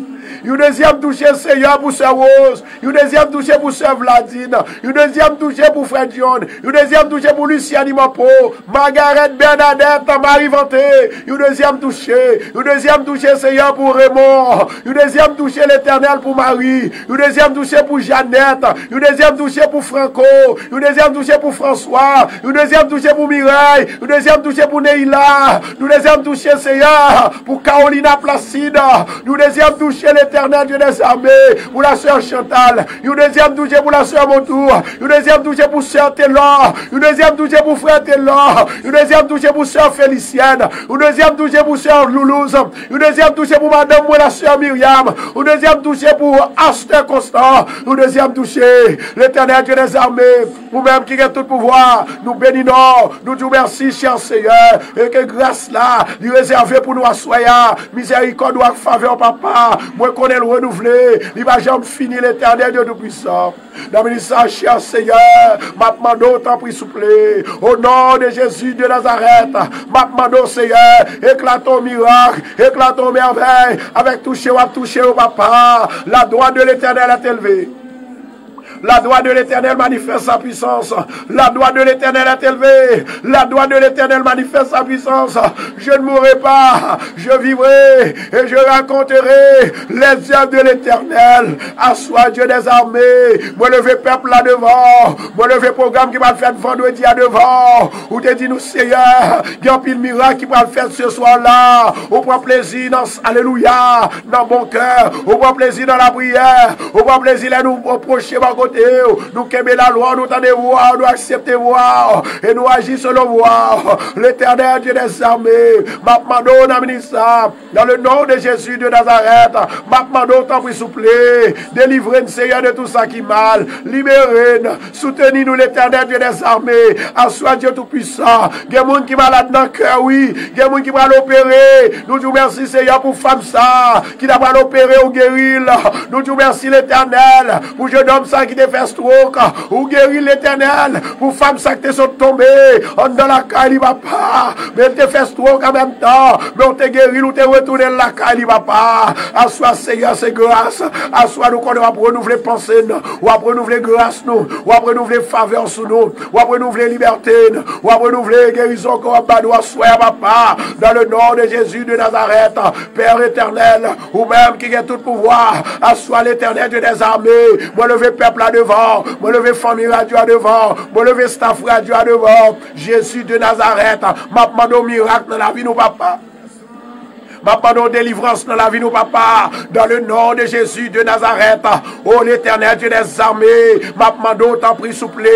Yon dezyèm touche, Seyè, pou sè Rose. Yon dezyèm touche pou sè Vladine. Yon dezyèm touche pou frè John. Yon dezyèm touche pou Luciani Manpo, Margaret, Bernadette, Marie Vanté. Yon dezyèm touche. Yon dezyèm touche, Seyè, pou Raymond. Yon dezyèm touche, Letènèl, pou Marie. Yon dezyèm touche pou Jeannette. Yon dezyèm touche pou Franco. Yon dezyèm touche pou François. Yon dezyèm touche pou Mireille. Yon dezyèm touche pou Neila. Yon dezyèm touche, Seyè, pou Carolina Placide. Yon dezyèm touche, Letènèl Dye dèzame, pou la sè Chantal. Yon dezyèm touche pou la sè Montour. Yon dezyèm touche pou sè Telor. Yon dezyèm touche pou frè Telor. Yon dezyèm touche pou sè Felicienne. Yon dezyèm touche pou sè Loulouz. Yon dezyèm touche pou madanm mwen, la sè Miriam. Yon dezyèm touche pou Astè Konstan. Yon dezyèm touche, Letènèl Dye dèzame, ou menm ki gen tout pouvwa. Nou beni non, nou di w mèsi, chè Seyè, e ke gras la li rezève pou nou aswè a. Mizèrikòd ou ak favè w, Papa, mwen konnen l renouvle, li pa janm fini, Letènèl Dye Toupisan. Nan minit sa, chè Seyè, m ap mande w, tanpri, souple, o non de Jezi de Nazarèt, m ap mande w, Seyè, eklate yon mirak, eklate yon mèvèy, avèk touche w ap touche yo, Papa. La droite de l'Éternel est élevée. La droite de l'Éternel manifeste sa puissance. La droite de l'Éternel est élevée. La droite de l'Éternel manifeste sa puissance. Je ne mourrai pas. Je vivrai et je raconterai les œuvres de l'Éternel. Aswè, Dye dèzame, mwen leve pèp la devan w. Mwen leve pwogram ki pral fèt vandredi a devan w. Ou te di nou, Seyè, gen anpil mirak ki pral fèt se swa la. Ou pran plezi nan, alelouya, nan bon kè. Ou pran plezi nan lapriyè. Ou pran plezi lè nou pwoche bò kote w. Nou kenbe lalwa w, nou tande vwa w, nou aksepte vwa w. E nou aji selon vwa w. Letènèl, Dye dèzame, m ap mande w nan minit sa, dans le nom de Jésus de Nazareth, m ap mande w, tanpri, souple, delivre n, Seyè, de tout sa ki mal. Libere n. Soutni nou, Letènèl, Dye dèzame. Aswè, Dye Toupisan, gen moun ki malad nan kè, wi. Gen moun ki pral opere. Nou di w mèsi, Seyè, pou fanm sa ki ta pral opere, ou geri l. Nou di w mèsi, Letènèl, pou jennonm sa ki te fè stwok. Ou geri l, Letènèl, pou fanm sa ki te sot tonbe anndan lakay li, Papa. Men l te fè stwok an menm tan. Men w te geri l, ou te retounen l lakay li, Papa. Aswè, Seyè, se gras. Aswè, nou konnen w ap renouvle panse n. W ap renouvle gras nou. W ap renouvle favè sou nou. W ap renouvle libète n. W ap renouvle gerizon ke w ap ba nou aswè a, Papa. Dans le nom de Jésus de Nazareth, Père éternel, ou menm ki gen tout pouvwa, aswè, Letènèl, Dye dèzame, mwen leve pèp la devan w, mwen leve fanmi radyo a devan w, mwen leve staff radyo a devan w. Jezi de Nazarèt, m ap mande w mirak nan lavi nou, Papa. M ap mande w delivrans nan lavi nou, papa, dans le nom de Jésus de Nazareth. O Letènèl, Dye dèzame, m ap mande w, tanpri, souple,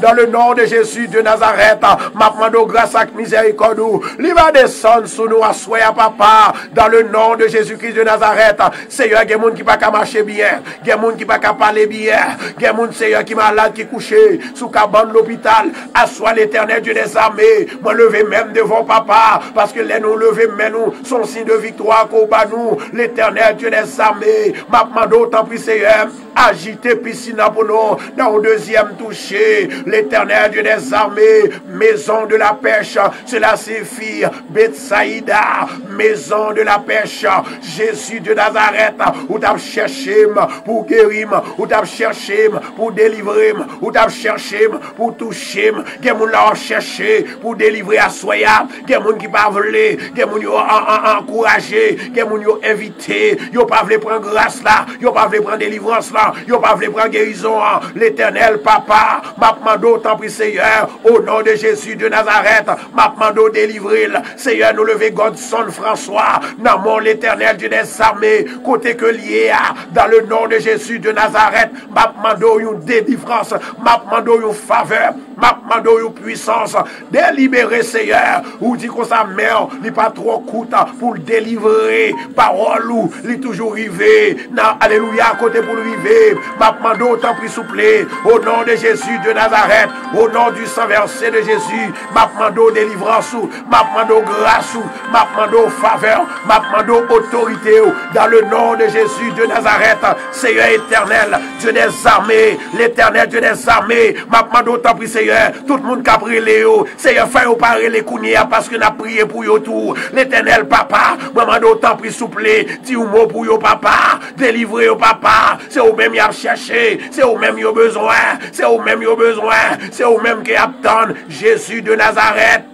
dans le nom de Jésus de Nazareth, m ap mande w gras ak mizèrikòd ou. Li va desann sou nou aswè a, papa, dans le nom de Jésus-Christ de Nazareth. Seyè, gen moun ki pa ka mache byen. Gen moun ki pa ka pale byen. Gen moun, Seyè, ki malad, ki kouche sou kabann lopital. Aswè a, Letènèl, Dye dèzame, mwen leve men m devan w, papa, paske lè nou leve men nou, se yon siy de viktwa ke w ba nou. Letènèl, Dye dèzame, m ap mande w, tanpri, Seyè, ajite pisin nan pou nou. Nan yon dezyèm touche, Letènèl, Dye dèzame, maison de la pêche, cela signifie Bethsaïda, maison de la pêche. Jezi de Nazarèt, ou t ap chèche m pou w geri m, ou t ap chèche m pou w delivre m, ou t ap chèche m pou w touche m. Gen moun la w ap chèche pou w delivre aswè a. Gen moun ki pa vle, gen moun yo an, an, ankouraje, gen moun yo evite, yo pa vle pran gras la, yo pa vle pran delivrans la, yo pa vle pran gerizon an. Letènèl, papa, m ap mande w, tanpri, Seyè, o non de Jezi de Nazarèt, m ap mande w delivre l. Seyè, nou leve Godson François nan men w, Letènèl, Dye dèzame, kote ke l ye a, dans le nom de Jésus de Nazareth, m ap mande w yon delivrans, m ap mande w yon favè, m ap mande w yon pwisans. Delibere, Seyè. Ou di konsa, men w, li pa twò kout pou l delivre. Pawòl ou, li toujou rive nan, alelouya, kote pou l rive. M ap mande w, tanpri, souple, o non de Jezi de Nazarèt, o non du sang versé de Jezi, m ap mande w delivrans ou, m ap mande w gras ou, m ap mande w favè w, m ap mande w otorite w, dans le nom de Jésus de Nazareth, Seyè Etènèl, Dye dèzame, Letènèl, Dye dèzame, m ap mande w, tanpri, Seyè, tout moun k ap rele yo, Seyè, fè yo pa rele kounye a, paske n ap priye pou yo tou. Letènèl, papa, mwen mande w, tanpri, souple, di yon mo pou yo, papa, delivre yo, papa, se ou menm y ap chèche, se ou menm yo bezwen, se ou menm yo bezwen, se ou menm ke y ap tann, Jezi de Nazarèt.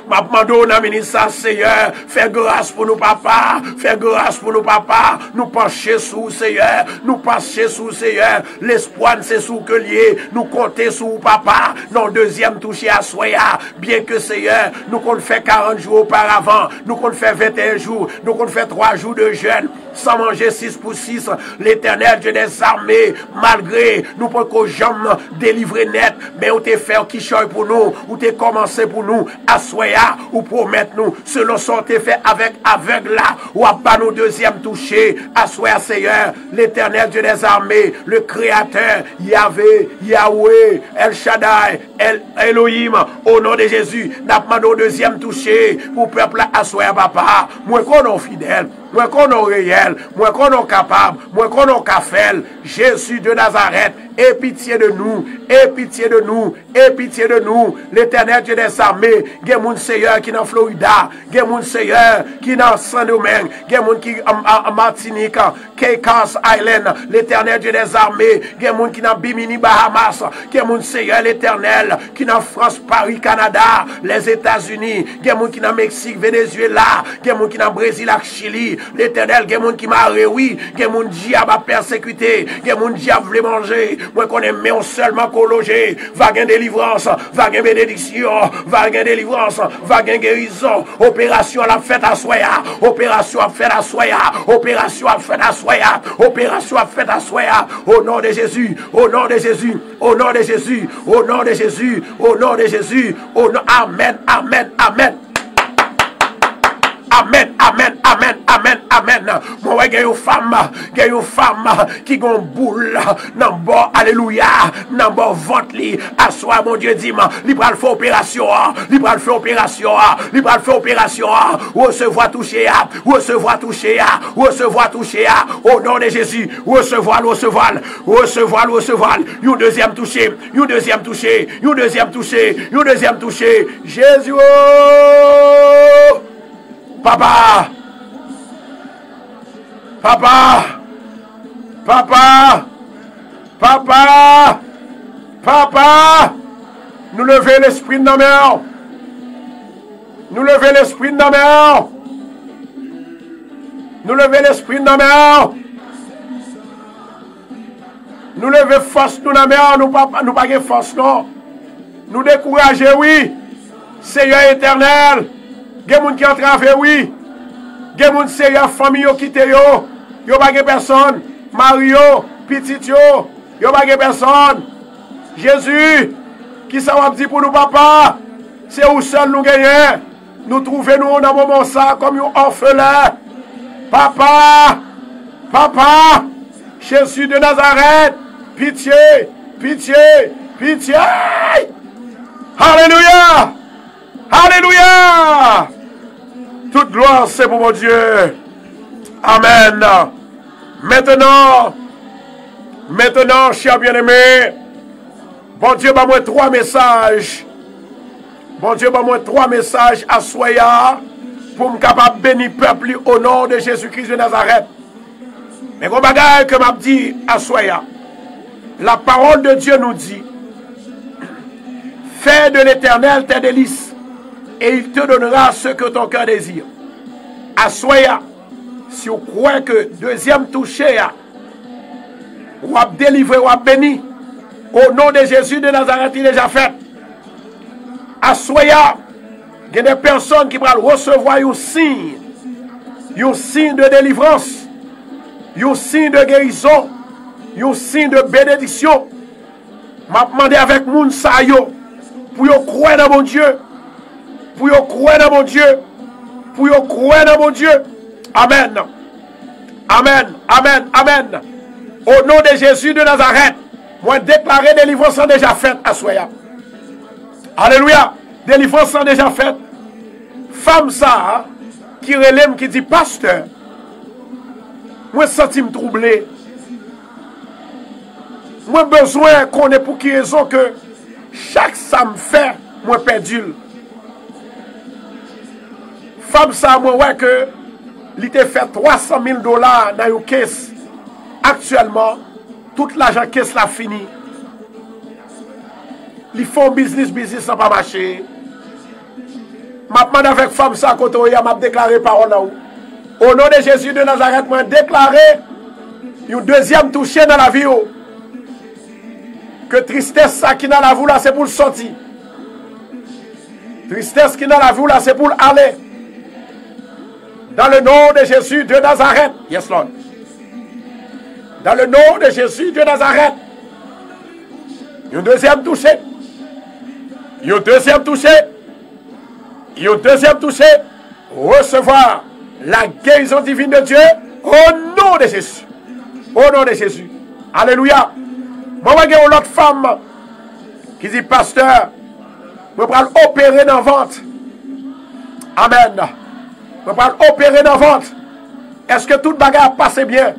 M ap mande w nan minit sa, Seyè, fè gras pou nou, papa. Fè gras pou nou, papa. Nou panche sou ou, Seyè. Nou panche sou ou, Seyè. Lespwa n se sou ou ke l ye. Nou konte sou ou, papa. Nan yon dezyèm touche aswè a. Byenke, Seyè, nou konn fè karant jou oparavan, nou konn fè venteyen jou, nou konn fè twa jou de jèn, san manje, sis pou sis, Letènèl, Dye dèzame, malgre nou poko janm delivre nèt, men ou te fè kichòy pou nou, ou te kòmanse pou nou. Aswè a, ou pwomèt nou, selon sa w te fè avèk avèg la, w ap ba nou dezyèm touche. Aswè a, Seyè, Letènèl, Dye dèzame, le Kreyatè, Yave, Yawe, El Shaddai, El Elohim, o non de Jezi, n ap mande w dezyèm touche pou pèp la aswè a, papa. Mwen konnen w fidèl, mwen konnen w reyèl, mwen konnen w kapab, mwen konnen w ka fè l. Jezi de Nazarèt, aie pitié de nous, aie pitié de nous, aie pitié de nous. Letènèl, Dye dèzame, gen moun, Seyè, ki nan Florida, gen moun, Seyè, ki nan Sendomeng, gen moun ki an, an, an Matinik, Caicos Island, Letènèl, Dye dèzame, gen moun ki nan Bimini, Bahamas, gen moun, Seyè Letènèl, ki nan Frans, Pari, Kanada, Lèzetazini, gen moun ki nan Meksik, Venezuela, gen moun ki nan Brezil ak Chili. Letènèl, gen moun ki mare, wi, gen moun dyab ap pèsekite, gen moun dyab vle manje. Mwen konnen men w sèlman ke w loje. Va gen delivrans, va gen benediksyon, va gen delivrans, va gen gerizon. Operasyon l ap fèt aswè a. Operasyon ap fèt aswè a. Operasyon ap fèt aswè a. Operasyon ap fèt aswè a. O non de Jezi. O non de Jezi. O non de Jezi. O non de Jezi. O non de Jezi. O non. Amèn. Amèn. Amèn. Amèn, amèn, amèn, amèn, amèn. Mwen wè gen yon fanm, gen yon fanm ki gen yon boul nan bò, alelouya, nan bò vant li. Aswè a, Bondye di m, li pral fè operasyon an, li pral fè operasyon an, li pral fè operasyon an. Resevwa touche a, resevwa touche a, resevwa touche a. O non de Jezi, resevwa l, resevwa l, resevwa l, resevwa l. Yon dezyèm touche, yon dezyèm touche, yon dezyèm touche, yon dezyèm touche. Jezi o! Papa! Papa! Papa! Papa! Papa! Nou leve lespri n nan men w. Nou leve lespri n nan men w. Nou leve lespri n nan men w. Nou leve fòs nou nan men w. Nou pa, nou pa gen fòs, non. Nou dekouraje, wi. Seyè Etènèl, gen moun ki antrave, wi. Gen moun, Seyè, fanmi yo kite yo. Yo pa gen pèsonn. Mari yo, pitit yo, yo pa gen pèsonn. Jezi, kisa w ap di pou nou, Papa? Se ou sèl nou genyen. Nou twouve nou nan moman sa kòm yon òfelen. Papa, Papa, Jezi de Nazarèt, pitye, pitye, pitye! Alelouya! Alelouya! Tout glwa se pou Bondye. Amèn. Maintenant, maintenant, chè byeneme, Bondye ban mwen twa mesaj. Bondye ban mwen twa mesaj aswè a pou m kapab beni pèp li o non de Jezi Kris de Nazarèt. Men gon bagay ke m ap di aswè a. La parole de Dieu nous dit, fais de l'Éternel tes délices, et il te donnera ce que ton cœur désire. Aswè a, si w kwè ke dezyèm touche a, w ap delivre, w ap beni, o non de Jezi de Nazarèt, li deja fèt. Aswè a, gen de pèsonn ki pral resevwa yon siy, yon siy de delivrans, yon siy de gerizon, yon siy de benediksyon. M ap mande avèk moun sa yo pou yo kwè nan Bondye, pou yo kwè nan Bondye, pou yo kwè nan Bondye. Amèn. Amèn, amèn, amèn. O non de Jezi de Nazarèt, mwen deklare delivrans lan deja fèt aswè a. Alelouya! Delivrans lan deja fèt. Fanm sa a ki rele m, ki di, pastè, mwen santi m twouble. Mwen bezwen konnen pou ki rezon ke chak sa m fè, mwen pèdi l. Fanm sa a, mwen wè ke li te fè twa san mil dola nan yon case. Aktyèlman, tout lajan case la fini. Li fè yon biznis, biznis lan pa mache. M ap mande avèk fanm sa kote w ye a, m ap deklare pawòl nan ou. O non de Jezi de Nazarèt, mwen deklare yon dezyèm touche nan lavi w. Ke tristès sa ki nan lavi w la, se pou l sòti. Tristès ki nan lavi w la, se pou l ale. Dans le nom de Jésus de Nazareth. Yes, Lord. Dans le nom de Jésus de Nazareth. Yon dezyèm touche. Yon dezyèm touche. Yon dezyèm touche. Recevoir la guérison divine de Dieu au nom de Jésus. Au nom de Jésus. Alelouya. Mwen wè gen yon lòt fanm ki di, pastè, mwen pral opere nan vant. Amèn. Mwen pral opere nan vant. Èske tout bagay ap pase byen?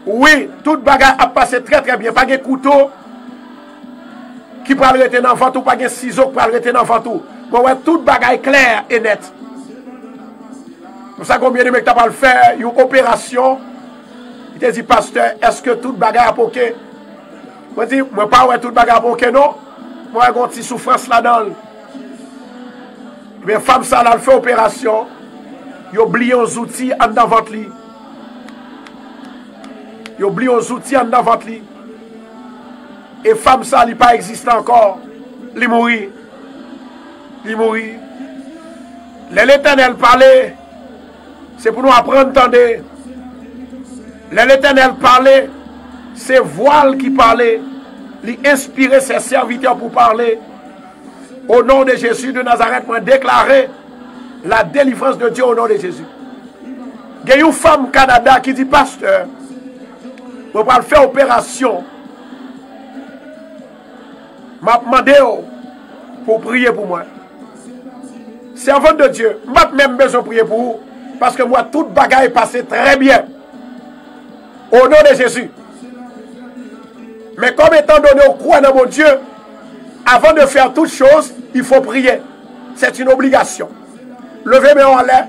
Wi, tout bagay ap pase trè, trè byen. Pa gen kouto ki pral rete nan vant ou, pa gen sizo ki pral rete nan vant ou. Mwen wè tout bagay klè e nèt. Konsa, gon byeneme ki ta pral fè yon operasyon. Li te di, pastè, èske tout bagay ap oke? Mwen di, mwen pa wè tout bagay ap oke, non. Mwen wè gon ti soufrans ladan l. Ebyen, fanm sa a, l al fè operasyon. Yo bliye yon zouti anndan vant li. Yo bliye yon zouti anndan vant li. E fanm sa, li pa egziste ankò. Li mouri. Li mouri. Lè Letènèl pale, se pou nou aprann tande. Lè Letènèl pale, se vwa l ki pale. Li enspire se sèvitè pou pale. O non de Jezi de Nazarèt, mwen deklare la délivrance de Dieu au nom de Jésus. Gen yon fanm Kanada ki di, pastè, mwen pral fè operasyon. M ap mande w pou w priye pou mwen. Sèvant de Dieu, m pa t menm bezwen priye pou ou, paske m wè tout bagay pase trè byen. O non de Jezi. Men kòm etan done ou kwè nan Bondye, avant de faire toute chose, il faut prier. C'est une obligation. Leve men w anlè,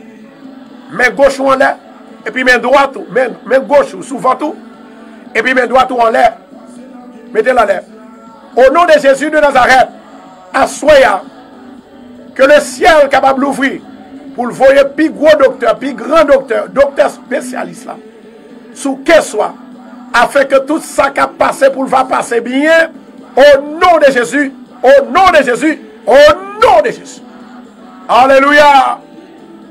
men goch ou anlè, epi men dwat ou, men, men goch ou sou vant ou, epi men dwat ou anlè. Mete l anlè. O non de Jezi de Nazarèt, aswè a, ke lesyèl kapab louvri pou l voye pi gwo doktè, pi gran doktè, doktè espesyalis la sou ke swa, afin ke tout sa k ap pase pou l va pase byen, o non de Jezi, o non de Jezi, o non de Jezi. Alelouya!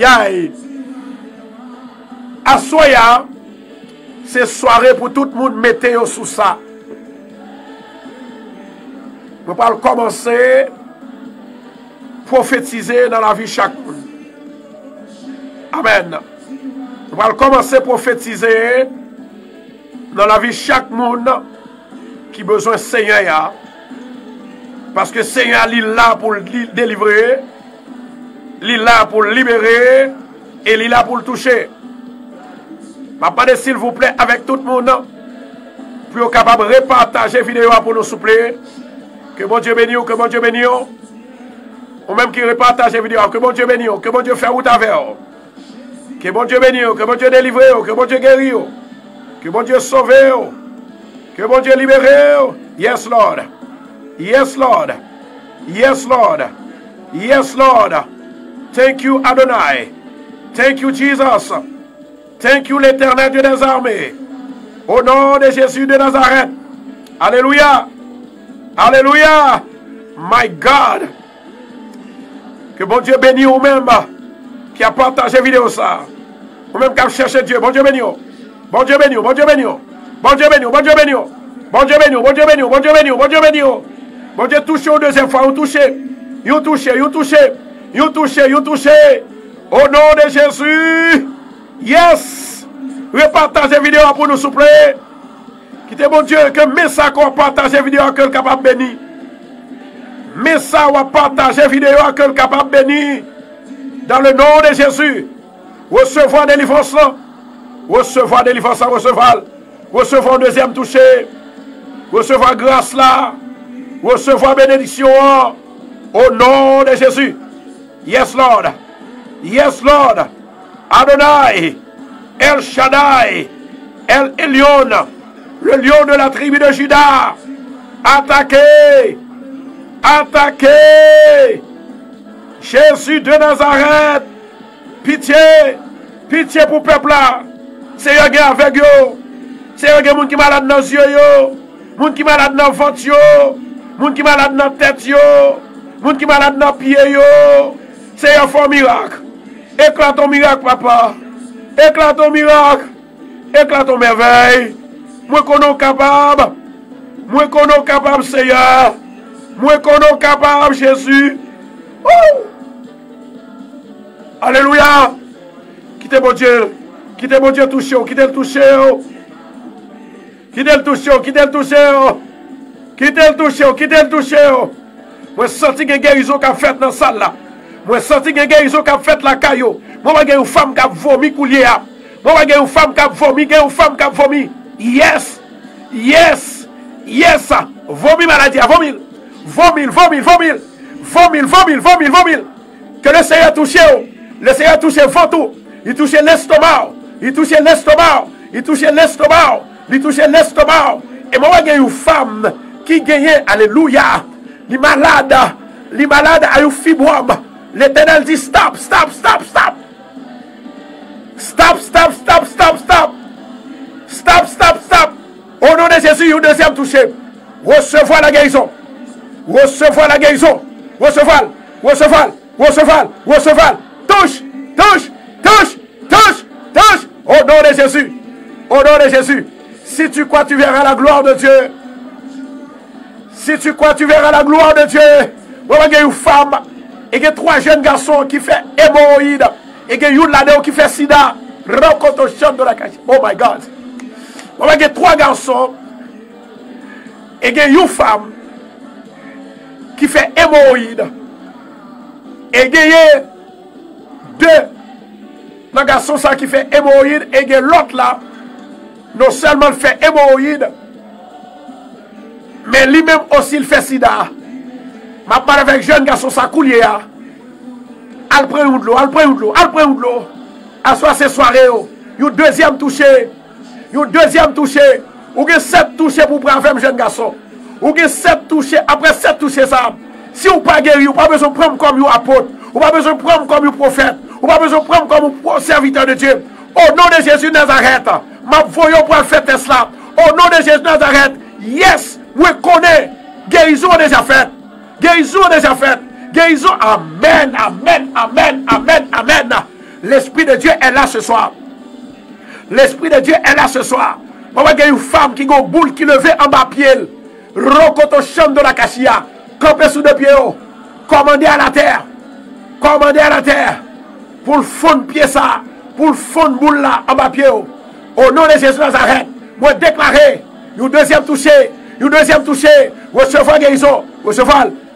Ayayayay. Aswè a, se sware pou tout moun mete yo sou sa. Mwen pral kòmanse pwofetize nan lavi chak moun. Amèn. Mwen pral kòmanse pwofetize nan lavi chak moun ki bezwen Senyè a. Paske Senyè a, li la pou l delivre. Li la pou l libere e li la pou l touche. M ap mande silvouplè avèk tout moun pou yo kapab repataje videyo a pou nou souple. Ke Bondye beni w, ke Bondye beni w. Ou menm ki repataje videyo a, ke Bondye beni w, ke Bondye fè wout avè w. Ke Bondye beni w, ke Bondye delivre w, ke Bondye geri w, ke Bondye sove w, ke Bondye libere w. Yes, Lord. Yes, Lord. Yes, Lord. Yes, Lord. Thank you, Adonai. Thank you, Jesus. Thank you, l'Éternel Dieu des armées. Au nom de Jésus de Nazareth. Alléluia. Alléluia. My God. Ke Bondye beni ou menm ki ap pataje videyo sa. Ou menm k ap chèche Dye, Bondye beni w. Bondye beni w, Bondye beni w. Bondye beni w, Bondye beni w. Bondye beni w, Bondye beni w, Bondye beni w, Bondye beni w. Bondye touche w dezyèm fwa, yon touche. Yon touche, yon touche. Yon touche, yon touche. O non de Jezi. Yes! Repataje videyo a pou nou, souple. Kite Bondye, ke men sa ke w ap pataje videyo a, ke l kapab beni. Men sa w ap pataje videyo a, ke l kapab beni. Dans le nom de Jésus. Resevwa delivrans lan. Resevwa delivrans lan, resevwa l. Resevwa yon dezyèm touche. Resevwa gras la. Resevwa benediksyon an. O non de Jezi. Yes, Lord. Yes, Lord. Adonai. El Shaddai. El Elyon. Le lion de la tribu de Juda. Atake. Atake. Jezi de Nazarèt. Pitye. Pitye pou pèp la. Seyè, gen avèg yo. Seyè, gen moun ki malad nan zye yo. Moun ki malad nan vant yo. Moun ki malad nan tèt yo. Moun ki malad nan pye yo. Seyè, fè yon mirak. Eklate yon mirak, papa. Eklate yon mirak. Eklate yon mèvèy. Mwen konnen w kapab. Mwen konnen w kapab, Seyè. Mwen konnen w kapab, Jezi. Woo! Alelouya! Kite Bondye, kite Bondye touche w, kite l touche w. Kite l touche w, kite l touche w. Kite l touche w, kite l touche w. Mwen santi gen gerizon k ap fèt nan sal la. Mwen santi gen gerizon k ap fèt lakay yo. Mwen wè gen yon fanm k ap vomi koulye a. Mwen wè gen yon fanm k ap vomi, gen yon fanm k ap vomi. Yes! Yes! Yes! Vomi maladi a, vomi l! Vomi l, vomi l, vomi l! Vomi l, vomi l, vomi l, vomi l! Ke le Seyè touche w. Le Seyè touche vant ou. Li touche lestoma w. Li touche lestoma w. Li touche lestoma w. Li touche lestoma w. E mwen wè gen yon fanm ki genyen, alelouya. Li malad. Li malad a yon fibwòm. Letènèl di, stop, stop, stop, stop. Stop, stop, stop, stop, stop. Stop, stop, stop. O non de Jezi, yon dezyèm touche. Resevwa la gerizon. Resevwa la gerizon. Resevwa l. Resevwa l. Resevwa l. Resevwa l. Touche, touche, touche, touche, touche. O non de Jezi. O non de Jezi. Si tu crois, tu verras la gloire de Dieu. Si tu crois, tu verras la gloire de Dieu. Mwen wè gen yon fanm, e gen twa jèn gason ki fè emowoyid, e gen youn ladan yo ki fè sida. Rokoto chando la kachi. Oh my God. Mwen wè gen twa gason, e gen yon fanm ki fè emowoyid. E genyen de nan gason sa ki fè emowoyid, e gen lòt la, non sèlman l fè emowoyid, men li menm osi l fè sida. M ap pale avèk jèn gason sa koulye a. Al pran yon dlo, al pran yon dlo, al pran yon dlo. Aswè se sware yo. Yon dezyèm touche. Yon dezyèm touche. Ou gen sèt touche pou pran avè m, jèn gason. Ou gen sèt touche. Apre sèt touche sa, si w pa geri, ou pa bezwen pran m kòm yon apot. Ou pa bezwen pran m kòm yon pwofèt. Ou pa bezwen pran m kòm yon pwo-, sèvitè de Dye. O non de Jezi Nazarèt, m ap voye w pou al fè tès la. O non de Jezi Nazarèt, yes, mwen konnen gerizon an deja fèt. Gerizon an deja fèt. Gerizon, amèn, amèn, amèn, amèn, amèn. L'Esprit de Dieu est là ce soir. L'Esprit de Dieu est là ce soir. Mwen wè gen yon fanm ki gen yon boul ki leve anba pye l. Rokoto chando la kachiya. Kanpe sou de pye yo. Kòmande a latè. Kòmande a latè. Pou l fonn pye sa. Pou l fonn boul la anba pye yo. O non de Jezi Nazarèt, mwen deklare yon dezyèm touche. Yon dezyèm touche. Resevwa gerizon. Resevwa l.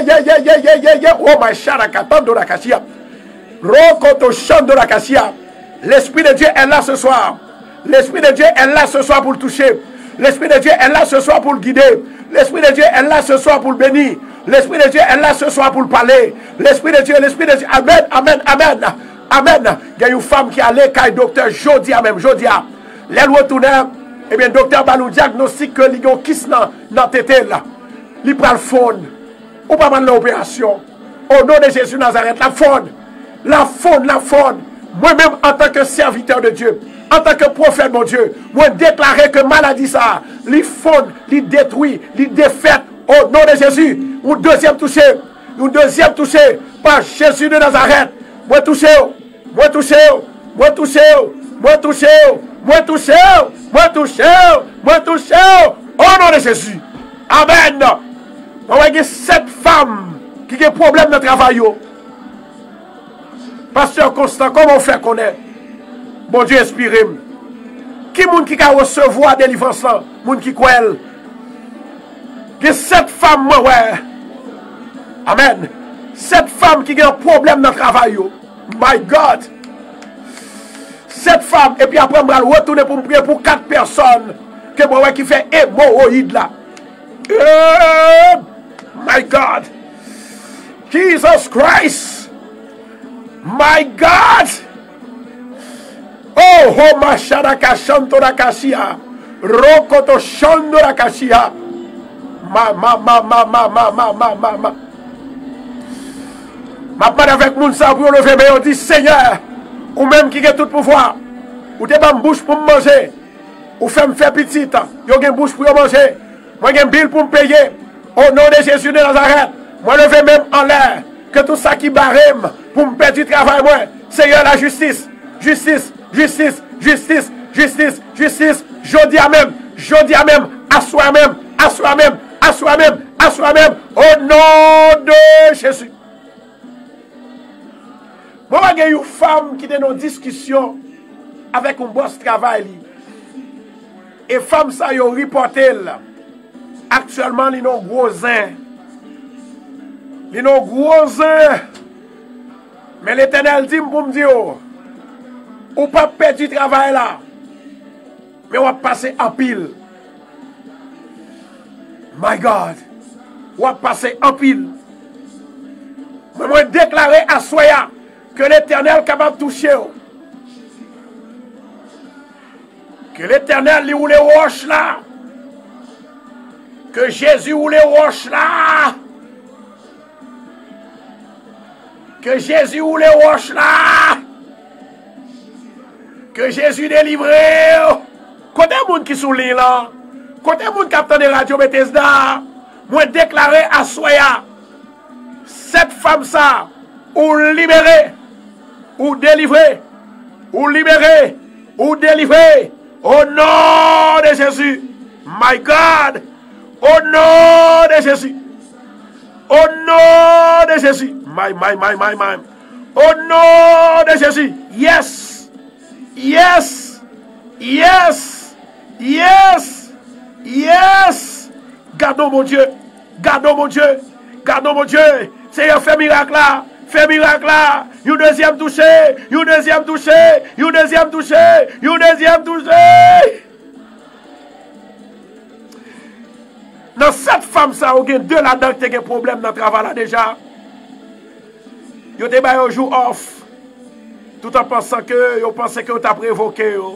ye, ye, ye, ye, ye, ye, ye. Oh my sharakaton do la kachia. Rokoto shando la kachia. L'Esprit de Dieu est là ce soir. L'Esprit de Dieu est là ce soir pour le toucher. L'Esprit de Dieu est là ce soir pour le guider. L'Esprit de Dieu est là ce soir pour le bénir. L'Esprit de Dieu est là ce soir pour le parler. L'Esprit de Dieu, l'Esprit de Dieu. Amen, amen, amen. Amen. Gen yon fanm ki ale kay doktè jodi a menm, jodi a. Lè l retounen, ebyen, doktè ba l yon dyagnostik ke li gen yon kis nan, nan tete l. Li pral fonn. Ou pa pral nan operasyon. O non de Jezi Nazarèt, l ap fonn. L ap fonn, l ap fonn. Mwen menm, antanke sèvitè de Dye, antanke pwofèt Bondye, mwen deklare ke maladi sa a, li fonn, li detwi, li defèt. O non de Jezi, yon dezyèm touche, yon dezyèm touche pa Jezi de Nazarèt. Mwen touche w, mwen touche w, mwen touche w, mwen touche w, mwen touche w, mwen touche w, mwen touche w. O non de Jezi. Amèn. Mwen wè gen sèt fanm ki gen pwoblèm nan travay yo. Pastè Konstan, kòman w fè konnen Bondye enspire m? Ki moun ki ka resevwa delivrans lan? Moun ki kwè l. Gen sèt fanm mwen wè. Amèn. Sèt fanm ki gen pwoblèm nan travay yo. My God. Sèt fanm, epi apre m pral retounen pou m priye pou kat pèsòn ke mwen wè ki fè emowoyid la. Eh, my God. Jesus Christ. My God. Oh, ho, mashada kashanto da kashia. Rokoto shando da kashia. Ma, ma, ma, ma. M ap mande avèk moun sa pou yo leve men yo di, Senyè, ou menm ki gen tout pouvwa, ou te ban m bouch pou m manje, ou fè m fè pitit, yo gen bouch pou yo manje, mwen gen bil pou m peye. O non de Jezi de Nazarèt, mwen leve men m anlè, ke tout sa ki bare m pou m pèdi travay mwen, Senyè, lajistis, jistis, jistis, jodi a menm, jodi a menm, aswè a menm, aswè a menm, aswè a menm, aswè a menm, o non de Jezi. Mwen wè gen yon fanm ki te nan yon diskisyon avèk yon bòs travay li. E fanm sa yo ripòte l. Aktyèlman, li nan yon gwo zen. Li nan yon gwo zen. Men Letènèl di m pou m di w, ou p ap pèdi travay la. Men w ap pase anpil. My God. W ap pase anpil. Men mwen deklare aswè a ke Letènèl kapab touche w. Ke Letènèl li woule wòch la. Ke Jezi woule wòch la. Ke Jezi woule wòch la. Ke Jezi delivre w. Kote moun ki sou liy lan? Kote moun k ap tande radyo Betesda? Mwen deklare aswè a, sèt fanm sa, ou libere, ou delivre, ou libere, ou delivre. O non de Jezi. My God. O non de Jezi. O non de Jezi. My, my, my, my, my. O non de Jezi. Yes. Yes. Yes. Yes. Yes. Gadon Bondye. Gadon Bondye. Gadon Bondye. Senyè, fè mirak la. Fè mirak la. Yon dezyèm touche. Yon dezyèm touche. Yon dezyèm touche. Yon dezyèm touche. Nan sèt fanm sa yo, gen de ladan ki te gen pwoblèm nan travay la deja. Yo te ba yo jou off, tout an pansan ke yo panse ke yo t ap revoke yo.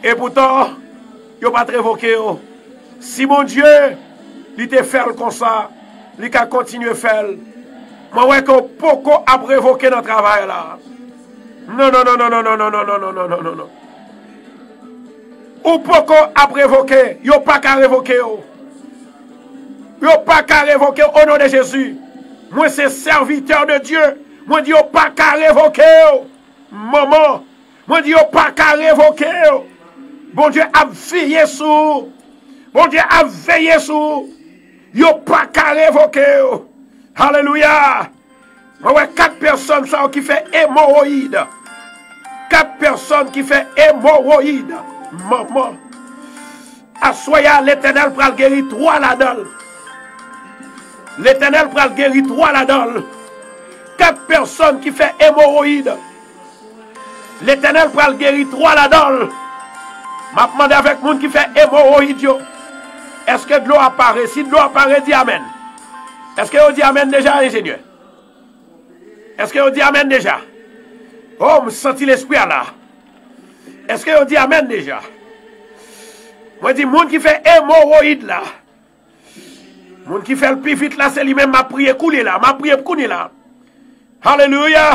Epoutan, yo pa t revoke yo. Si Bondye, li te fè l konsa, li ka kontinye fè l. Mwen wè ke w poko ap revoke nan travay la. Non, non, non, non. Ou poko ap revoke, yo pa ka revoke w. Yo pa ka revoke w o non de Jezi. Mwen se sèvitè de Dye. Mwen di yo pa ka revoke w. Manman, mwen di yo pa ka revoke w. Bondye ap veye sou ou. Bondye ap veye sou ou. Yo pa ka revoke w. Alelouya. Mwen wè kat pèsòn sa yo ki fè emowoyid. Kat pèsòn ki fè emowoyid. Manman. Aswè a, Letènèl pral geri twa ladan l. Letènèl pral geri twa ladan l. Kat pèsòn ki fè emowoyid. Letènèl pral geri twa ladan l. M ap mande avèk moun ki fè emowoyid yo. Èske dlo a pare? Si dlo a pare, di amèn. Èske yo di amèn deja, enjenyè? Èske yo di amèn deja? Oh, m santi lespri a la. Èske yo di amèn deja? Mwen di moun ki fè emowoyid la. Moun ki fè l pi vit la, se li menm m ap priye kounye la. M ap priye kounye la. Alelouya!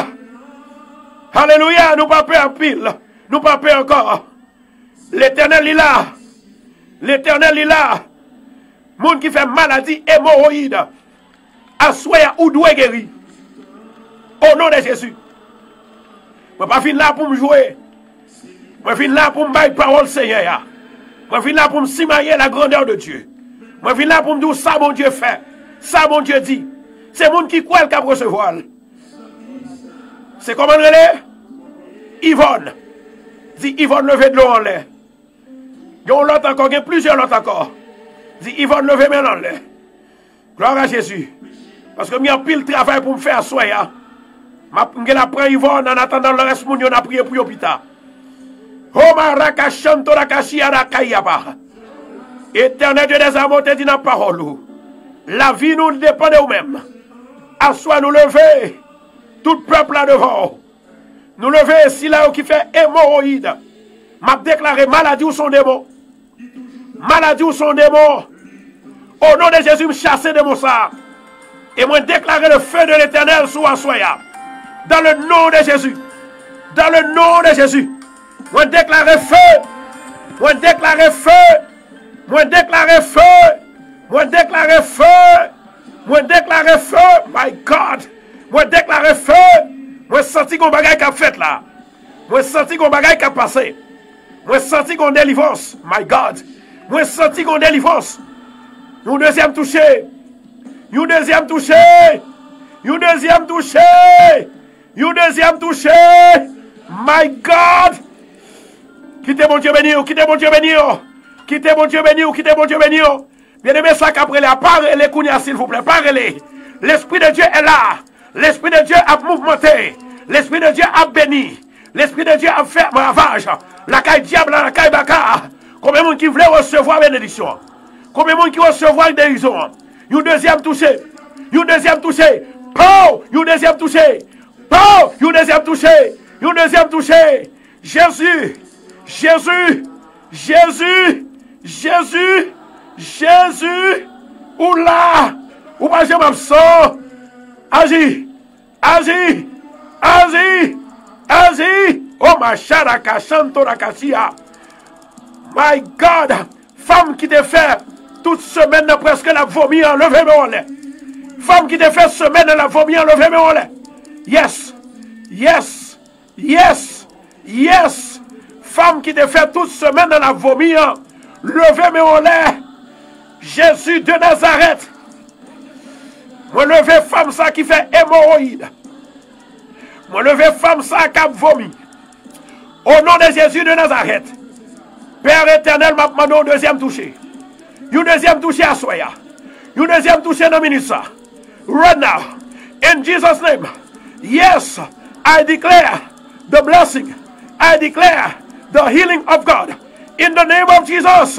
Alelouya! Nou pa pè anpil. Nou pa pè ankò. Letènèl li la. Letènèl li la. Moun ki fè maladi emowoyid. Aswè a ou dwe geri. O non de Jezi. Mwen pa vin la pou m jwe. Mwen vin la pou m bay pawòl Senyè a. Mwen vin la pou m simaye la grandeur de Dieu. Mwen vin la pou m di w sa Bondye fè. Sa Bondye di. Se moun ki kwè l k ap resevwa l. Se kòman l rele? Ivòn. Di Ivòn leve dlo anlè. Gen yon lòt ankò, gen plizyè lòt ankò. Di Ivòn leve men l anlè. Glwa a Jezi. Paske m gen anpil travay pou m fè aswè a. M ap, m gen la pran Ivòn, an atandan lè rès moun yo n a priye pou yo pita. Homa rakashanto rakashia rakayaba. Etènèl Dye dèzame, ou te di nan pawòl ou, lavi nou depann de ou menm. Aswè nou leve, tout pèp la devan w. Nou leve sila yo ki fè emowoyid. M ap deklare maladi ou se yon demon. Maladi ou se yon demon. O non de Jezi, m chase demon sa a. E mwen deklare le feu de Letènèl sou aswè a. Dans le nom de Jésus. Dans le nom de Jésus. Mwen deklare feu. Mwen deklare feu. Mwen deklare feu. Mwen deklare feu. Mwen deklare feu. My God. Mwen deklare feu. Mwen santi gon bagay k ap fèt la. Mwen santi gon bagay k ap pase. Mwen santi gon delivrans. My God. Mwen santi gon delivrans. Yon dezyèm touche. Yon dezyèm touche. Yon dezyèm touche. Yon dezyèm touche. My God. Kite Bondye beni w. Kite Bondye beni w. Kite Bondye beni w. Kite Bondye beni w. Byeneme, sa k ap rele a, pa rele kounye a, silvouplè, pa rele. Lespri de Dye est là. Lespri de Dye ap mouvmante. Lespri de Dye ap beni. Lespri de Dye ap fè ravaj. Lakay dyab la, lakay baka a. Konbyen moun ki vle resevwa benediksyon an? Konbyen moun ki resevwa gerizon an? Yon dezyèm touche. Yon dezyèm touche. Pow! Yon dezyèm touche. Pow! Yon dezyèm touche. Yon dezyèm touche. Jezi, Jezi, Jezi, Jezi, Jezi, ou la, ou pa janm absan. Aji, aji, aji, aji. Oh, machara kachanto la kasia. My God, fanm ki te fè tout semèn nan prèske l ap vomi an, leve men w anlè. Fanm ki te fè semèn nan l ap vomi an, leve men w anlè. Yes, yes. Yes! Yes! Fanm ki te fè tout semèn nan l ap vomi an, leve men w anlè. Jezi de Nazarèt. Mwen leve fanm sa ki fè emowoyid. Mwen leve fanm sa k ap vomi. O non de Jezi de Nazarèt. Pè Etènèl, m ap mande yon dezyèm touche. Yon dezyèm touche aswè a. Yon dezyèm touche nan minit sa. Right now, in Jesus' name, yes, I declare the blessing. I declare the healing of God. In the name of Jesus.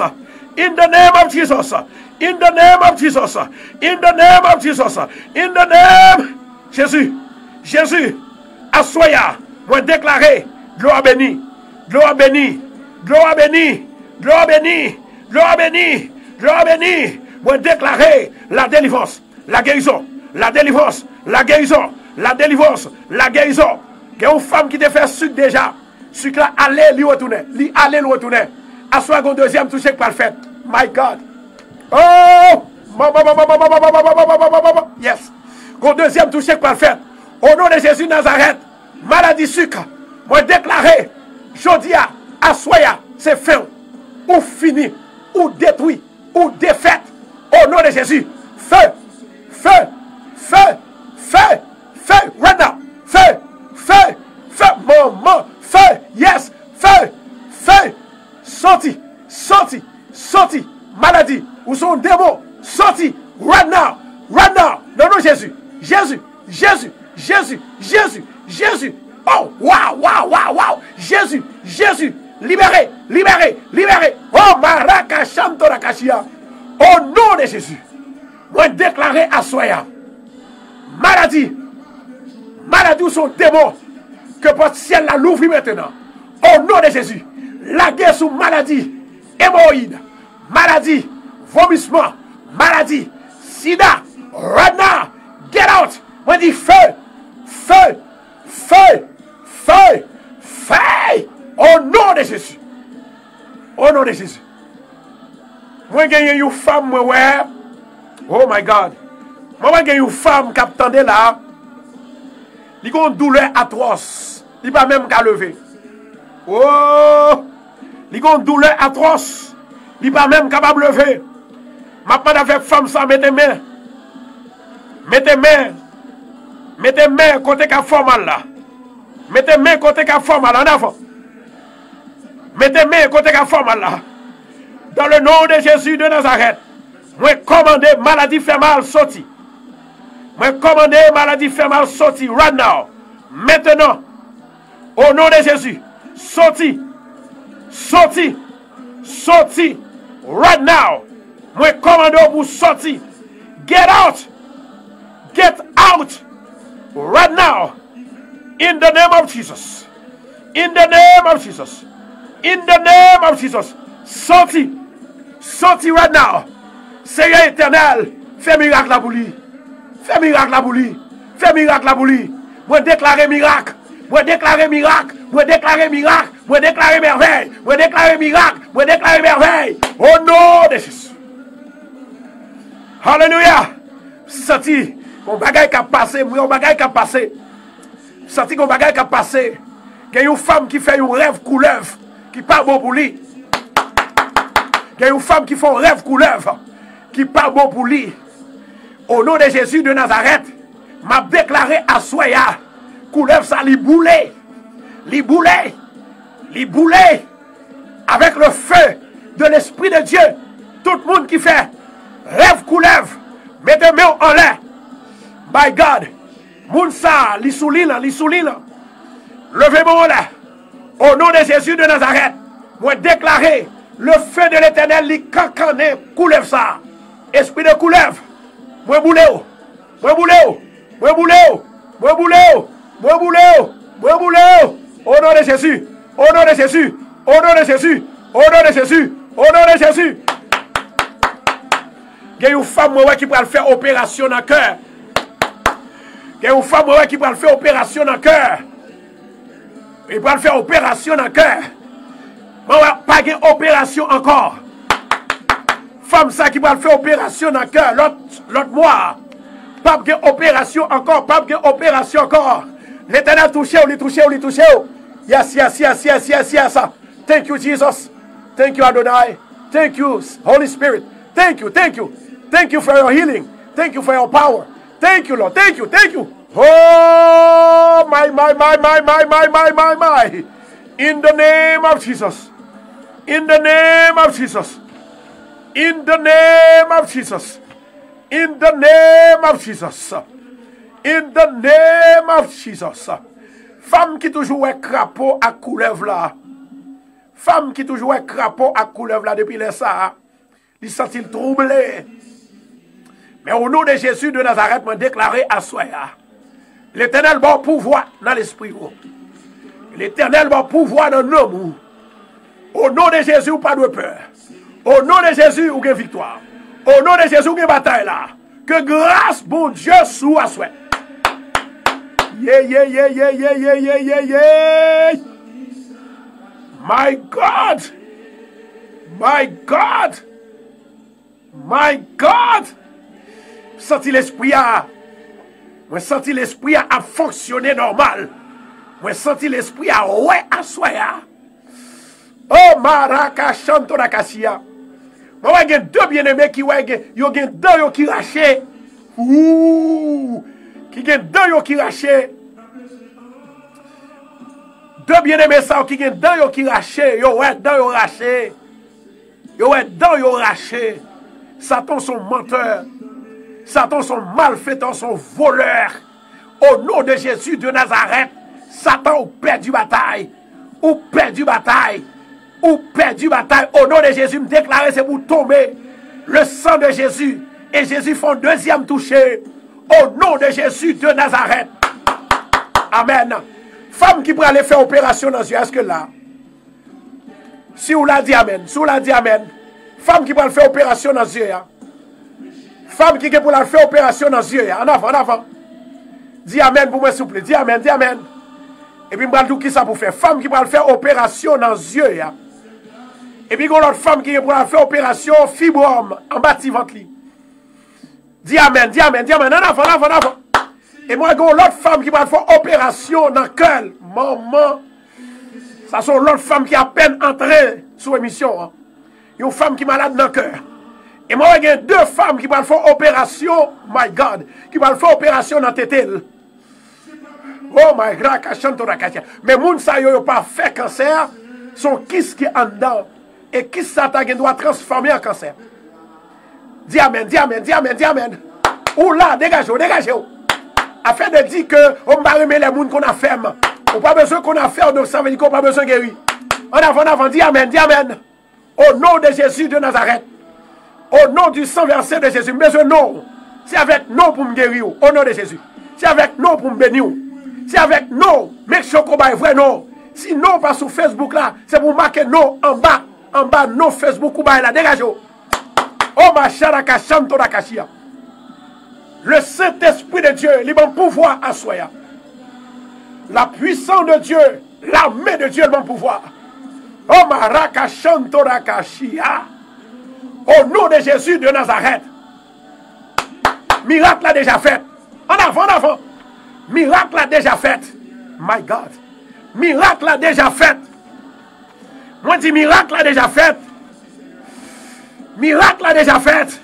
In the name of Jesus. In the name of Jesus. In the name of Jesus. In the name Jezi. Jezi. Aswè a, mwen deklare, dlo a beni. Dlo a beni. Dlo a beni. Dlo a beni. Dlo a beni. Dlo a beni. Mwen deklare la délivrance. La guérison, la délivrance, la guérison, la délivrance, la guérison. Gen yon fanm ki te fè sik deja. Sik la ale, li retounen. Li ale, li retounen. Aswè gon dezyèm touche k pral fèt. My God. Oh! Yes. Gon dezyèm touche k pral fèt. O non de Jezi Nazarèt, maladi sik, mwen deklare, jodi a, aswè a, se fen w. Ou fini. Ou detwi. Ou defèt. O non de Jezi. Feu! Feu! Feu! Feu! Feu! yon demon, soti, right now, right now, nan non Jezi, Jezi, Jezi, Jezi, Jezi, Jezi, oh, waw, waw, waw, waw, Jezi, Jezi, libere, libere, libere, oh, marakashanto rakashia, o non de Jezi, mwen deklare aswè a, maladi, maladi ou se yon demon, ke pòt syèl la louvri mentenan, o non de Jezi, lage sou maladi, emowoyid, maladi, vomisman, maladi, sida, right now, get out. Mwen di fe, fe, fe, fe, fe, o non de Jezi. O non de Jezi. Mwen genyen yon fanm mwen wè. Oh my God. Mwen wè gen yon fanm k ap tande la. Li gen yon doulè atwòs. Li pa menm ka leve. Oh! Li gen yon doulè atwòs. Li pa menm kapab leve. M ap mande avèk fanm sa mete men. Mete men. Mete men kote k ap fè w mal la. Mete men kote k ap fè w mal. An avan. Mete men kote k ap fè w mal la. Dans le nom de Jésus de Nazareth, mwen kòmande maladi fè mal soti. Mwen kòmande maladi fè mal soti right now. Mentenan, o non de Jezi, soti, soti, soti right now. Mwen kòmande w pou soti. Get out! Get out right now! In the name of Jesus. In the name of Jesus. In the name of Jesus. Soti. Soti right now. Seyè Etènèl, fè mirak la pou li. Fè mirak la pou li. Fè mirak la pou li. Mwen deklare mirak. Mwen deklare mirak. Mwen deklare mirak. Mwen deklare mèvèy. Mwen deklare mirak. Mwen deklare mèvèy. O non de Jezi. Alelouya. Santi yon bagay k ap pase. Mwen yon bagay k ap pase. Santi gen yon bagay k ap pase. Gen yon fanm ki fè yon rèv koulèv ki pa bon pou li. Gen yon fanm ki fè yon rèv koulèv ki pa bon pou li. O non de Jezi de Nazarèt, m ap deklare aswè a, koulèv sa li boule. Li boule. Li boule. Avec le feu de l'Esprit de Dieu, tout moun ki fè rèv koulèv, mete men w anlè. My God, moun sa, li sou li la, li sou li la. Leve men w anlè. O non de Jezi de Nazarèt, mwen deklare, le feu de l'Éternel li kankannen koulèv sa. Espri de koulèv, mwen boule w. Mwen boule w. Mwen boule w. Mwen boule w. Mwen boule w. Mwen boule w. O non de Jezi. O non de Jezi. O non de Jezi. O non de Jezi. O non de Jezi. Gen yon fanm mwen wè ki pral fè operasyon nan kè. Gen yon fanm mwen wè ki pral fè operasyon nan kè. Li pral fè operasyon nan kè. Mwen wè pa gen operasyon ankò. Fanm sa ki pral fè operasyon nan kè lòt, lòt mwa. P ap gen operasyon ankò, p ap gen operasyon ankò. Letènèl touche w, li touche w, li touche w. Yes, yes, yes, yes, yes, yes. Thank you, Jesus. Thank you, Adonai. Thank you, Holy Spirit. Thank you, thank you. Thank you for your healing. Thank you for your power. Thank you, Lord. Thank you, thank you. Oh, my, my, my. In the name of Jesus. In the name of Jesus. In the name of Jesus. In the name of Jesus. In the name of Jesus. Fanm ki toujou wè krapo ak koulèv la. Fanm ki toujou wè krapo ak koulèv la depi lè sa a. Li santi l twouble. Men o non de Jezi de Nazarèt, mwen deklare aswè a, Letènèl ba w pouvwa nan lespri w. Letènèl ba w pouvwa nan nanm ou. O non de Jezi, ou pa dwe pè. O non de Jezi, ou gen viktwa. O non de Jezi, ou gen batay la. Ke gras Bondye sou ou aswè. Ye, ye, ye. My God! My God! My God! Santi lespri a. Mwen santi lespri a ap fonksyone nòmal. Mwen santi lespri a wè aswè a. Oh, marakashanto nakasiya. Mwen wè gen de byeneme ki wè gen, yo gen dan yo ki rache. Ooh, ki gen dan yo ki rache. De byeneme sa yo ki gen dan yo ki rache, yo wè dan yo rache. Yo wè dan yo rache. Satan se yon mantè. Satan se yon malfetè, se yon volè. O non de Jezi de Nazarèt, Satan, ou pèdi batay. Ou pèdi batay. Ou pèdi batay. O non de Jezi, m deklare se pou w tonbe. Le sang de Jésus. E Jezi fè yon dezyèm touche. O non de Jezi de Nazarèt. Amèn. Fanm ki prale fè operasyon nan zye, èske la? Si w la, di amèn. Si w la, di amèn. Fanm ki pral fè operasyon nan zye a. Fanm ki gen pou l al fè operasyon nan zye a. Ann avan, ann avan. Di amèn pou mwen, souple. Di amèn, di amèn. Epi m pral di w kisa pou fè. Fanm ki pral fè operasyon nan zye a. Epi gen lòt fanm ki gen pou l al fè operasyon fibwòm anba ti vant li. Di amèn, di amèn, di amèn. Ann avan, ann avan, ann avan. E mwen gen yon lòt fanm ki pral fè operasyon nan kè l. Manman. Sa se yon lòt fanm ki apèn antre sou emisyon an. Yon fanm ki malad nan kè. E mwen gen de fanm ki pral fè operasyon, my God, ki pral fè operasyon nan tete l. Oh my God, kachanto la kacha. Men moun sa yo, yo pa fè kansè, se yon kis ki anndan. E kis sa ta gen dwa transfòme an kansè. Di amèn, di amèn, di amèn, di amèn. Ou la, degaje w, degaje w. Afè de di ke, o, m pa renmen lè moun konn afè m. Ou pa bezwen konn afè w, donk sa vle di ke w pa bezwen geri. Ann avan, ann avan, di amèn, di amèn. O non de Jezi de Nazarèt. O non du sang versé de Jezi, m bezwen non w. Se avèk non w pou m geri w. O non de Jezi. Se avèk non w pou m beni w. Se avèk non w, make sure ke w bay vrè non w. Si non w pa sou Facebook la, se pou w make non w anba, anba non Facebook ou bay la. Degaje w. Oh, machalaka chanto la kachia. Le Saint-Esprit de Dieu, li ban m pouvwa aswè a. La puissance de Dieu, la main de Dieu, li ban m pouvwa. Oh, maraka chanto la kachia. Au nom de Jésus de Nazareth. Mirak la deja fèt. Ann avan, ann avan. Mirak la deja fèt. My God. Mirak la deja fèt. Mwen di mirak la deja fèt. Mirak la deja fèt.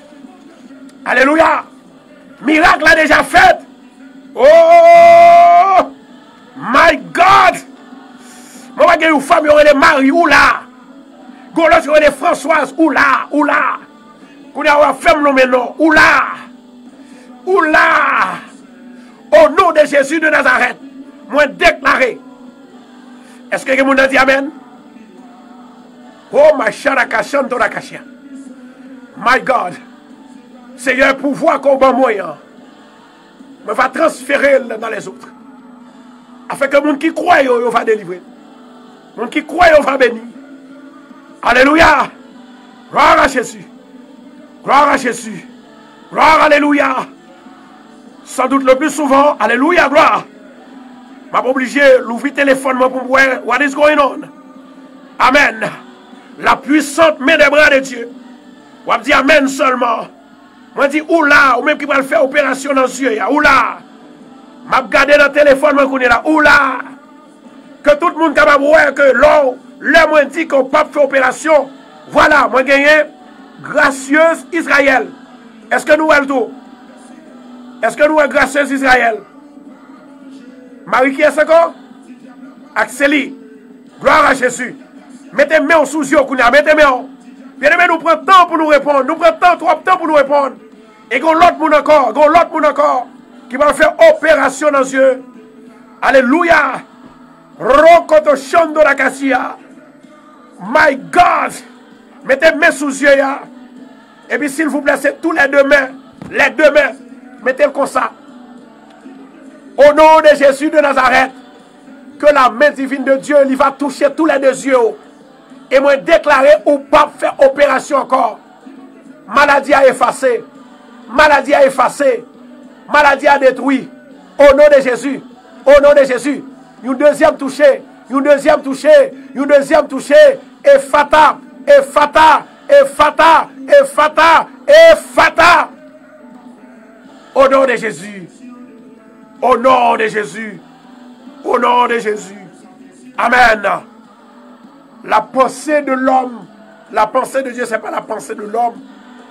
Alelouya. Mirak la deja fèt. Oh! My God! Mwen wè gen yon fanm yo rele Mari, ou la. Gon lòt yo rele Françoise, ou la, ou la. Kounye a w ap fè m lonmen non, ou la. Ou la. O non de Jezi de Nazarèt, mwen deklare. Èske gen moun nan di amèn? Oh, my sharaka shanto rakashia. My God. Seyè, pouvwa ke w ban mwen an, mwen va transfere l nan lèzòt. Afin ke moun ki kwè yo, yo va delivre. Moun ki kwè yo va beni. Alelouya. Gloire à Jésus. Gloire à Jésus. Gloire, alelouya. Sans doute le plus souvent, alelouya, gloire. M ap oblije louvri telefòn mwen pou m wè what is going on. Amen. La puissante main des bras de Dieu. W ap di amen sèlman. Mwen di, ou la, ou menm ki pral fè operasyon nan zye a, ou la. M ap gade nan telefòn mwen kounye la, ou la. Ke tout moun kapab wè ke lè w, lè mwen di ke w p ap fè operasyon, vwala, mwen genyen Gracieuse Israël. Èske nou wè l tou? Èske nou wè Gracieuse Israël? Mari kiyès ankò? Ak Seli. Gloire à Jésus. Mete men w sou zye w kounye a, mete men w. Byeneme, nou pran tan pou nou reponn. Nou pran tan, twòp tan pou nou reponn. E gen lòt moun ankò, gen lòt moun ankò ki pral fè operasyon nan zye. Alelouya! Rokoto shando la kasiya. My God! Mete men sou zye a. Epi silvouplè, se tou lè de men. Lè de men. Mete l konsa. O non de Jezi de Nazarèt, ke la men divin de Dye, li va touche tou lè de zye w. E mwen deklare ou p ap fè operasyon ankò. Maladi a efase. Maladi a efase. Maladi a detwi. O non de Jezi. O non de Jezi. Yon dezyèm touche. Yon dezyèm touche. Yon dezyèm touche. Efata. Efata. Efata. Efata. Efata. O non de Jezi. O non de Jezi. O non de Jezi. Amèn. La pensée de l'homme, la pensée de Dieu, c'est pas la pensée de l'homme.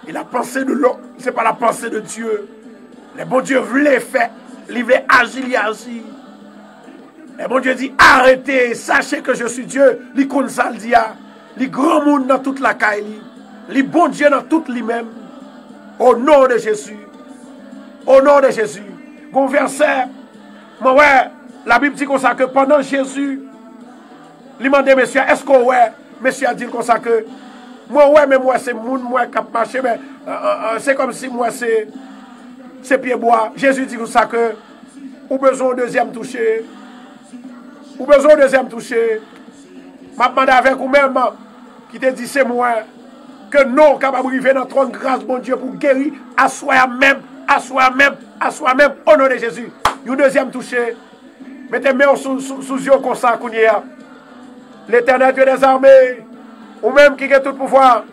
Et la pensée de l'homme, c'est pas la pensée de Dieu. Lè Bondye vle fè, li vle aji, li aji. Lè Bondye di, arrêtez, sachez que je suis Dieu, li konn sa l di a. Li granmoun nan tout lakay li. Li Bondye nan tout li menm. O non de Jezi. O non de Jezi. Gon vèsè, mwen wè, Labib di konsa ke pandan Jezi, li mande mesye a, èske w wè? Mesye a di l konsa ke, mwen wè, men m wè se moun, m wè k ap mache, men, euh, euh, euh, se kòmsi m wè se, se pyebwa. Jezi di konsa ke, ou bezwen yon dezyèm touche. Ou bezwen yon dezyèm touche. M ap mande avèk ou menm ki te di se mwen, ke non w kapab rive nan twòn gras Bondye pou geri aswè a menm, aswè a menm, aswè a menm, o non de Jezi. Yon dezyèm touche. Mete men w sou, sou, sou zye w konsa kounye a. Letènèl Dye dèzame, ou menm ki gen tout pouvwa,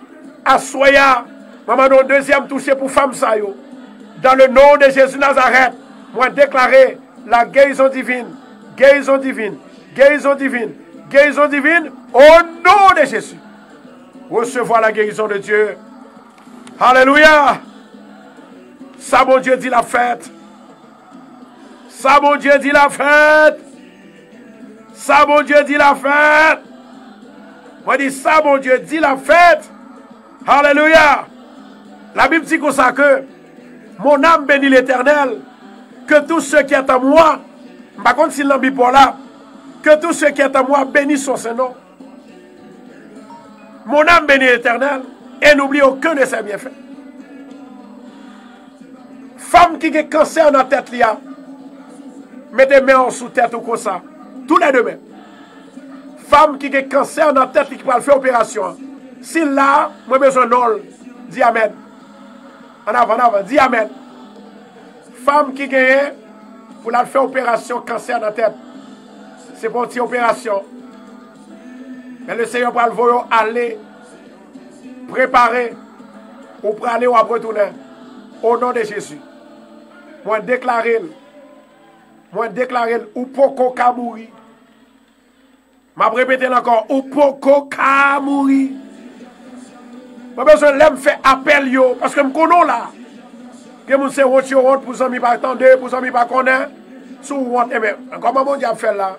aswè a, mwen mande yon dezyèm touche pou fanm sa yo. Dans le nom de Jésus Nazareth, mwen deklare la guérison divine, guérison divine, guérison divine, guérison divine, au nom de Jésus. Recevoir la guérison de Dieu. Alelouya. Sa Bondye di l ap fèt. Sa Bondye di l ap fèt. Sa Bondye di l ap fèt. Mwen di sa Bondye di l ap fèt. Alelouya. Labib di konsa ke mon âme bénit l'Éternel, que tout ce qui est en moi, m pa konn si l nan Bib pa w la, que tout ce qui est en moi bénisse son saint nom. Mon âme bénit l'Éternel et n'oublie aucun de ses bienfaits. Fanm ki gen kansè nan tèt li a, mete men w sou tèt ou konsa. Tou lè de men. Fanm ki gen kansè nan tèt li ki pral fè operasyon an. Si l la, mwen bezwen non l. Di amèn. Ann avan, ann avan. Di amèn. Fanm ki genyen pou l al fè operasyon kansè nan tèt. Se pa yon ti operasyon. Men Lesenyè pral voye w ale. Prepare. Ou prale, w ap retounen. O non de Jezi. Mwen deklare l. Mwen deklare l. Ou poko ka mouri. M ap repete l ankò, ou poko ka mouri. Mwen bezwen lè m fè apèl yo, paske m konnen w la. Gen moun se wont yo wont pou zanmi pa tande, pou zanmi pa konnen. Si w wont, enben, kòman Bondye ap fè l la?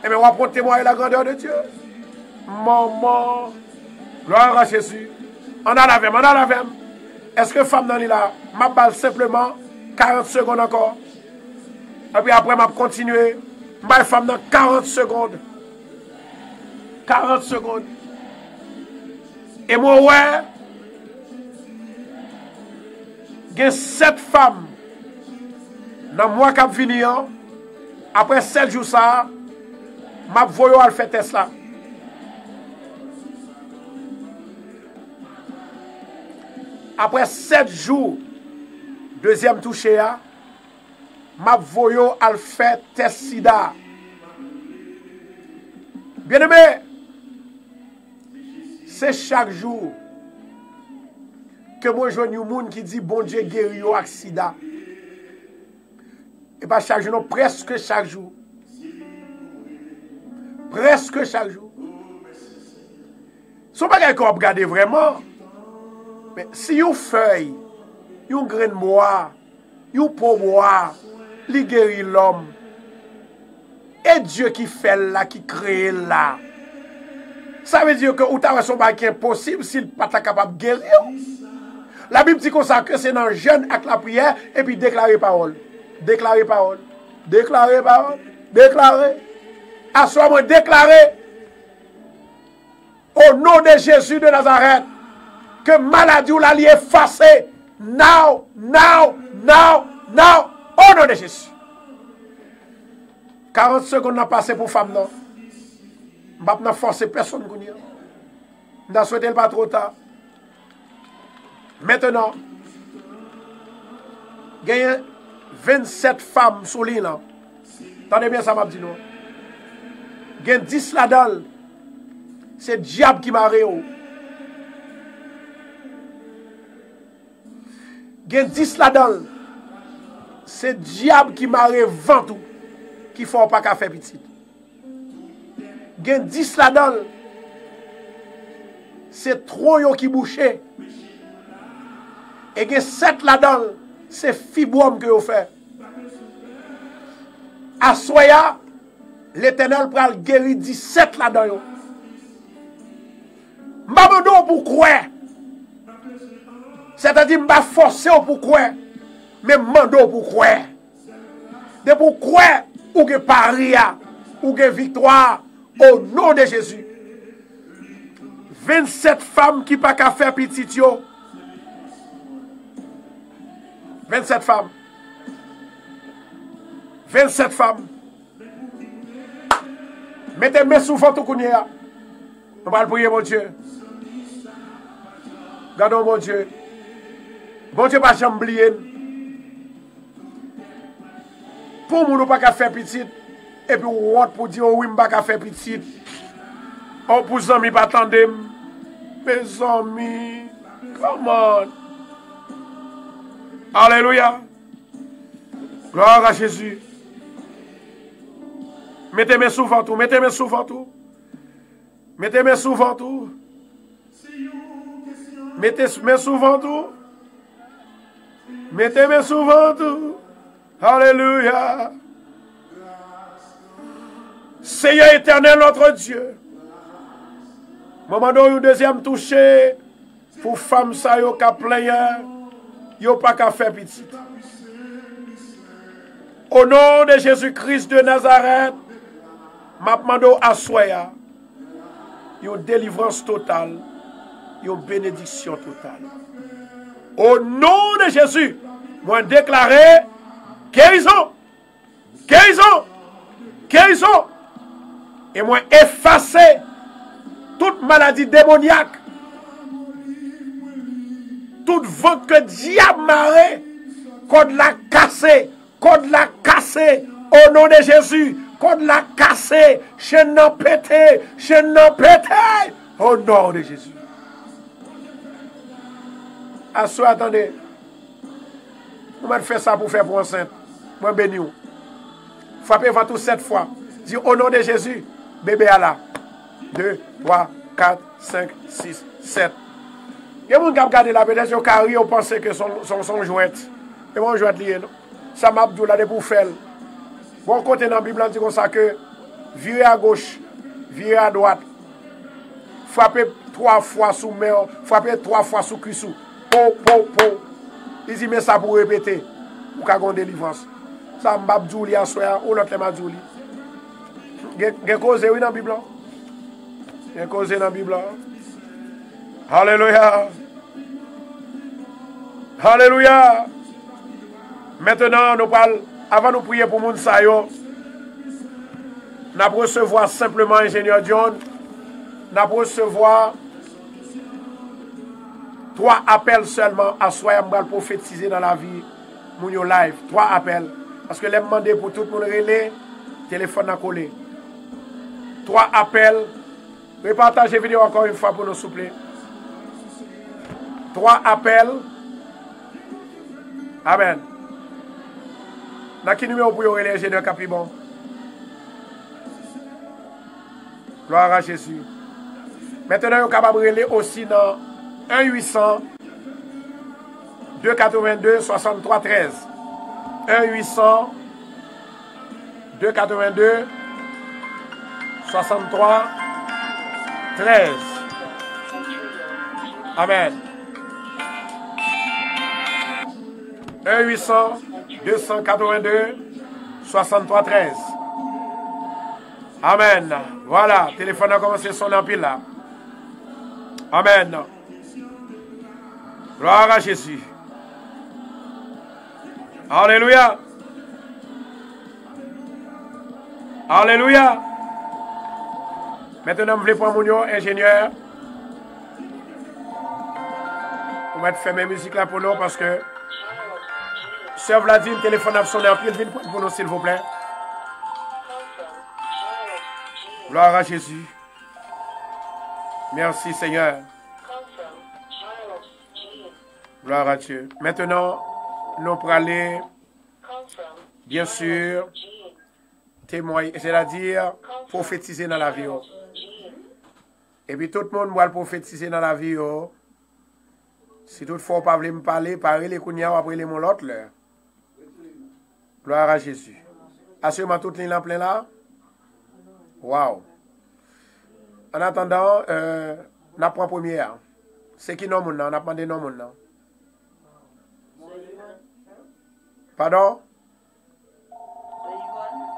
Enben, w ap wont temwaye la grandeur de Dieu. Manman, gloire à Jésus. Ann al avè m, ann al avè m. Èske fanm nan li la? M ap ba l senpleman karant segonn ankò. Epi apre, m ap kontinye. M bay fanm nan karant segonn. Karant segonn. E mwen wè, gen sèt fanm nan mwa k ap vini an, apre sèt jou sa a, m ap voye w al fè tès la. Apre sèt jou, dezyèm touche a, m ap voye w al fè tès sida. Byeneme, se chak jou ke mwen jwenn yon moun ki di Bondye geri yo ak sida. E pa chak jou non, prèske chak jou. Prèske chak jou. Se yon bagay ke w ap gade vrèman. Men si yon fèy, yon grenn bwa, yon po bwa, li geri lòm, e Dye ki fè l la, ki kreye l la, sa vle di ke ou ta wè se yon bagay ki enposib si l pa ta kapab geri w. Labib di konsa ke se nan jèn ak lapriyè, epi deklare pawòl. Deklare pawòl. Deklare pawòl. Deklare. Aswè mwen deklare, o non de Jezi de Nazarèt, ke maladi w la li efase. Now, now, now, now. O non de Jezi. Karant segonn nan pase pou fanm nan. M p ap nan fòse pèsonn kounye a. M ta swete l pa twò ta. Mentenan, genyen vennsèt fanm sou liy lan. Tande byen sa m ap di nou. Gen dis ladan l, se dyab ki mare yo. Gen dis ladan l, se dyab ki mare vant ou, ki fè w pa ka fè pitit. Gen dis ladan l, se twon yo ki bouche. E gen sèt ladan l, se fibwòm ke yo fè. Aswè a, Letènèl pral geri disèt ladan yo. M pa mande w pou w kwè. Sètadi, m pa fòse w pou kwè, men m mande w pou kwè. Depi w kwè, ou gen pari a, ou gen viktwa a, o non de Jezi. Vennsèt fanm ki pa ka fè pitit yo. Vennsèt fanm. Vennsèt fanm. Mete men sou vant ou kounye a. Nou pral priye Bondye. Gade yon Bondye. Bondye pa janm bliye n. Pou moun ou pa ka fè pitit, epi w wont pou di, "O wi, m pa ka fè pitit." O, pou zanmi pa tande m. Mezanmi, come on. Alelouya. Gloire à Jésus. Mete men sou vant ou, mete men sou vant ou. Mete men sou vant ou. Mete s-, men sou vant ou. Mete men sou vant ou. Alelouya. Seyè Etènèl, notre Dieu, mwen mande w yon dezyèm touche pou fanm sa yo k ap plenyen, yo pa ka fè pitit. O non de Jezi Kris de Nazarèt, m ap mande w aswè a, yon delivrans total, yon benediksyon total. O non de Jezi, mwen deklare gerizon, gerizon, gerizon. E mwen efase tout maladi demonyak, tout vant ke dyab mare, kòd la kase, kòd la kase, o non de Jezi, kòd la kase, chenn nan pete, chenn nan pete, o non de Jezi. Aswè a, tande, ou mèt fè sa pou fè pou ansent. Mwen beni w. Frape vant ou sèt fwa. Di, "O non de Jezi, bebe a la." De, twa, kat, senk, sis, sèt. Gen moun k ap gade la, petèt yo ka ri, yo panse ke se yon, se yon, se yon jwèt. E pa yon jwèt li ye, non. Sa m ap di w la, depi w fè l. Bon, kote nan Bib la, di konsa ke vire agoch, vire adwat, frape twa fwa sou men w, frape twa fwa sou kwis ou. Po, po, po. Li di, "Men sa pou repete." Ou ka gen yon delivrans. Sa m p ap di w li aswè a, yon lòt lè m a di w li. Gen, gen koze, wi, nan Bib la. Gen koze nan Bib la. Alelouya. Alelouya. Mentenan, nou pral, avan nou priye pou moun sa yo, n ap resevwa senpleman enjenyè John, n ap resevwa twa apèl sèlman. Aswè a, m pral pwofetize nan lavi moun yo live. Twa apèl. Paske lè m mande pou tout moun rele, telefòn nan kole. Twa apèl. Repataje videyo ankò yon fwa pou nou, souple. Twa apèl. Amèn. Nan ki nimewo pou yo rele enjenyè k ap pi bon? Gloire à Jésus. Mentenan, yo kapab rele osi nan en uit san, de katrevende, swasanntwa trèz. En uit san, de katrevende, swasanntwa trèz. Amèn. En uit san, de san katrevende, swasanntwa trèz. Amèn. Vwala, telefòn nan kòmanse sonnen anpil la. Amèn. Gloire à Jésus. Alelouya. Alelouya. Mentenan, m vle pran moun yo, enjenyè. Ou mèt fèmen mizik la pou nou, paske sè Vladine, telefòn ap sonnen anpil, vin pran pou nou, silvouplè. Gloire à Jésus. Merci, Seigneur. Gloire à Dieu. Mentenan, nou prale, byen si, temway-, sètadi, pwofetize nan lavi yo. Epi tout moun pral pwofetize nan lavi yo. Si toutfwa w pa vle m pale, pa rele kounye a, w ap rele m yon lòt lè. Gloire à Jésus. Asirman tout liy lan plen la. Waw. An atandan, euh, n ap pran premye a. Se ki non moun nan? N ap mande non moun nan. Padon?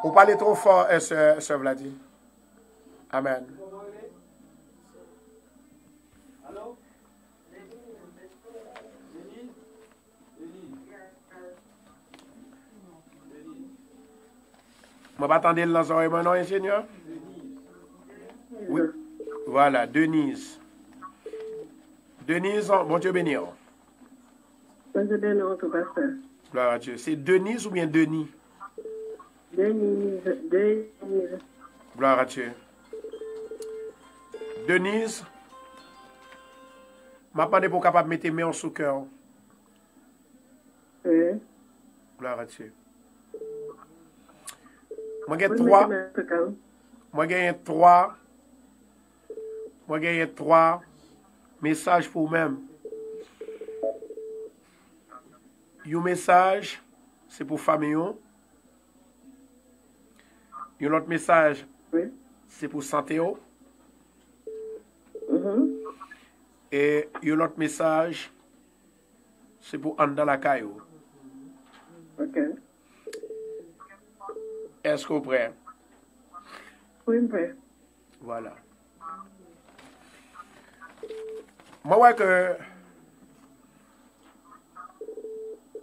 Ou pale twò fò, eh, sè, sè Vladi. Amèn. Mwen pa tande l nan zòrèy mwen non, enjenyè. Wi. Vwala, Denise. Denise, Bondye beni w. Bondye beni w tou, pastè. Gloire à Dieu. Se Denise oubyen Denis? Denise, Denise. Gloire à Dieu. Denise, m ap mande pou w kapab mete men w sou kè w. Wi. Gloire à Dieu. Mwen gen twa, mwen gen twa, mwen gen twa mesaj pou ou menm. Yon mesaj, se pou fanmi w. Yon lòt mesaj, se pou sante w. E yon lòt mesaj, se pou anndan lakay ou. Ok. Èske w prè? Wi, m prè. Vwala. Mwen wè ke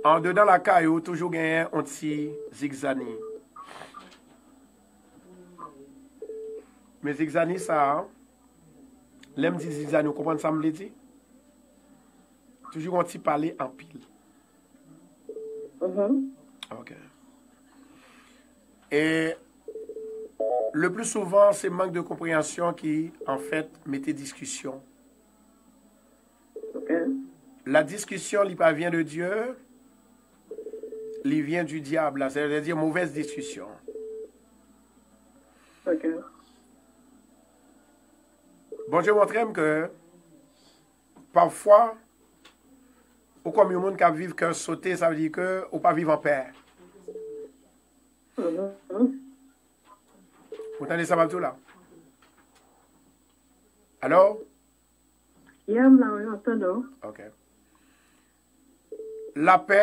andedan lakay ou toujou genyen yon ti zigzani. Men zigzani sa a, lè m di zigzani, ou konprann sa m vle di? Toujou yon ti pale anpil. Mhm. Ok. E le plus souvent, se mank de konpreyansyon ki, an fèt, mete diskisyon. Ok. La discussion, li pa vyen de Dye, li vyen du diable. Sètadi movèz diskisyon. Ok. Bondye montre m ke pafwa, ou kòm yon moun k ap viv kè sote, sa vle di ke ou pa viv an pè. Mhm. Ou tande sa m ap di w la? Alo? Ya, m la, wi, m ap tande w. Ok. Lapè,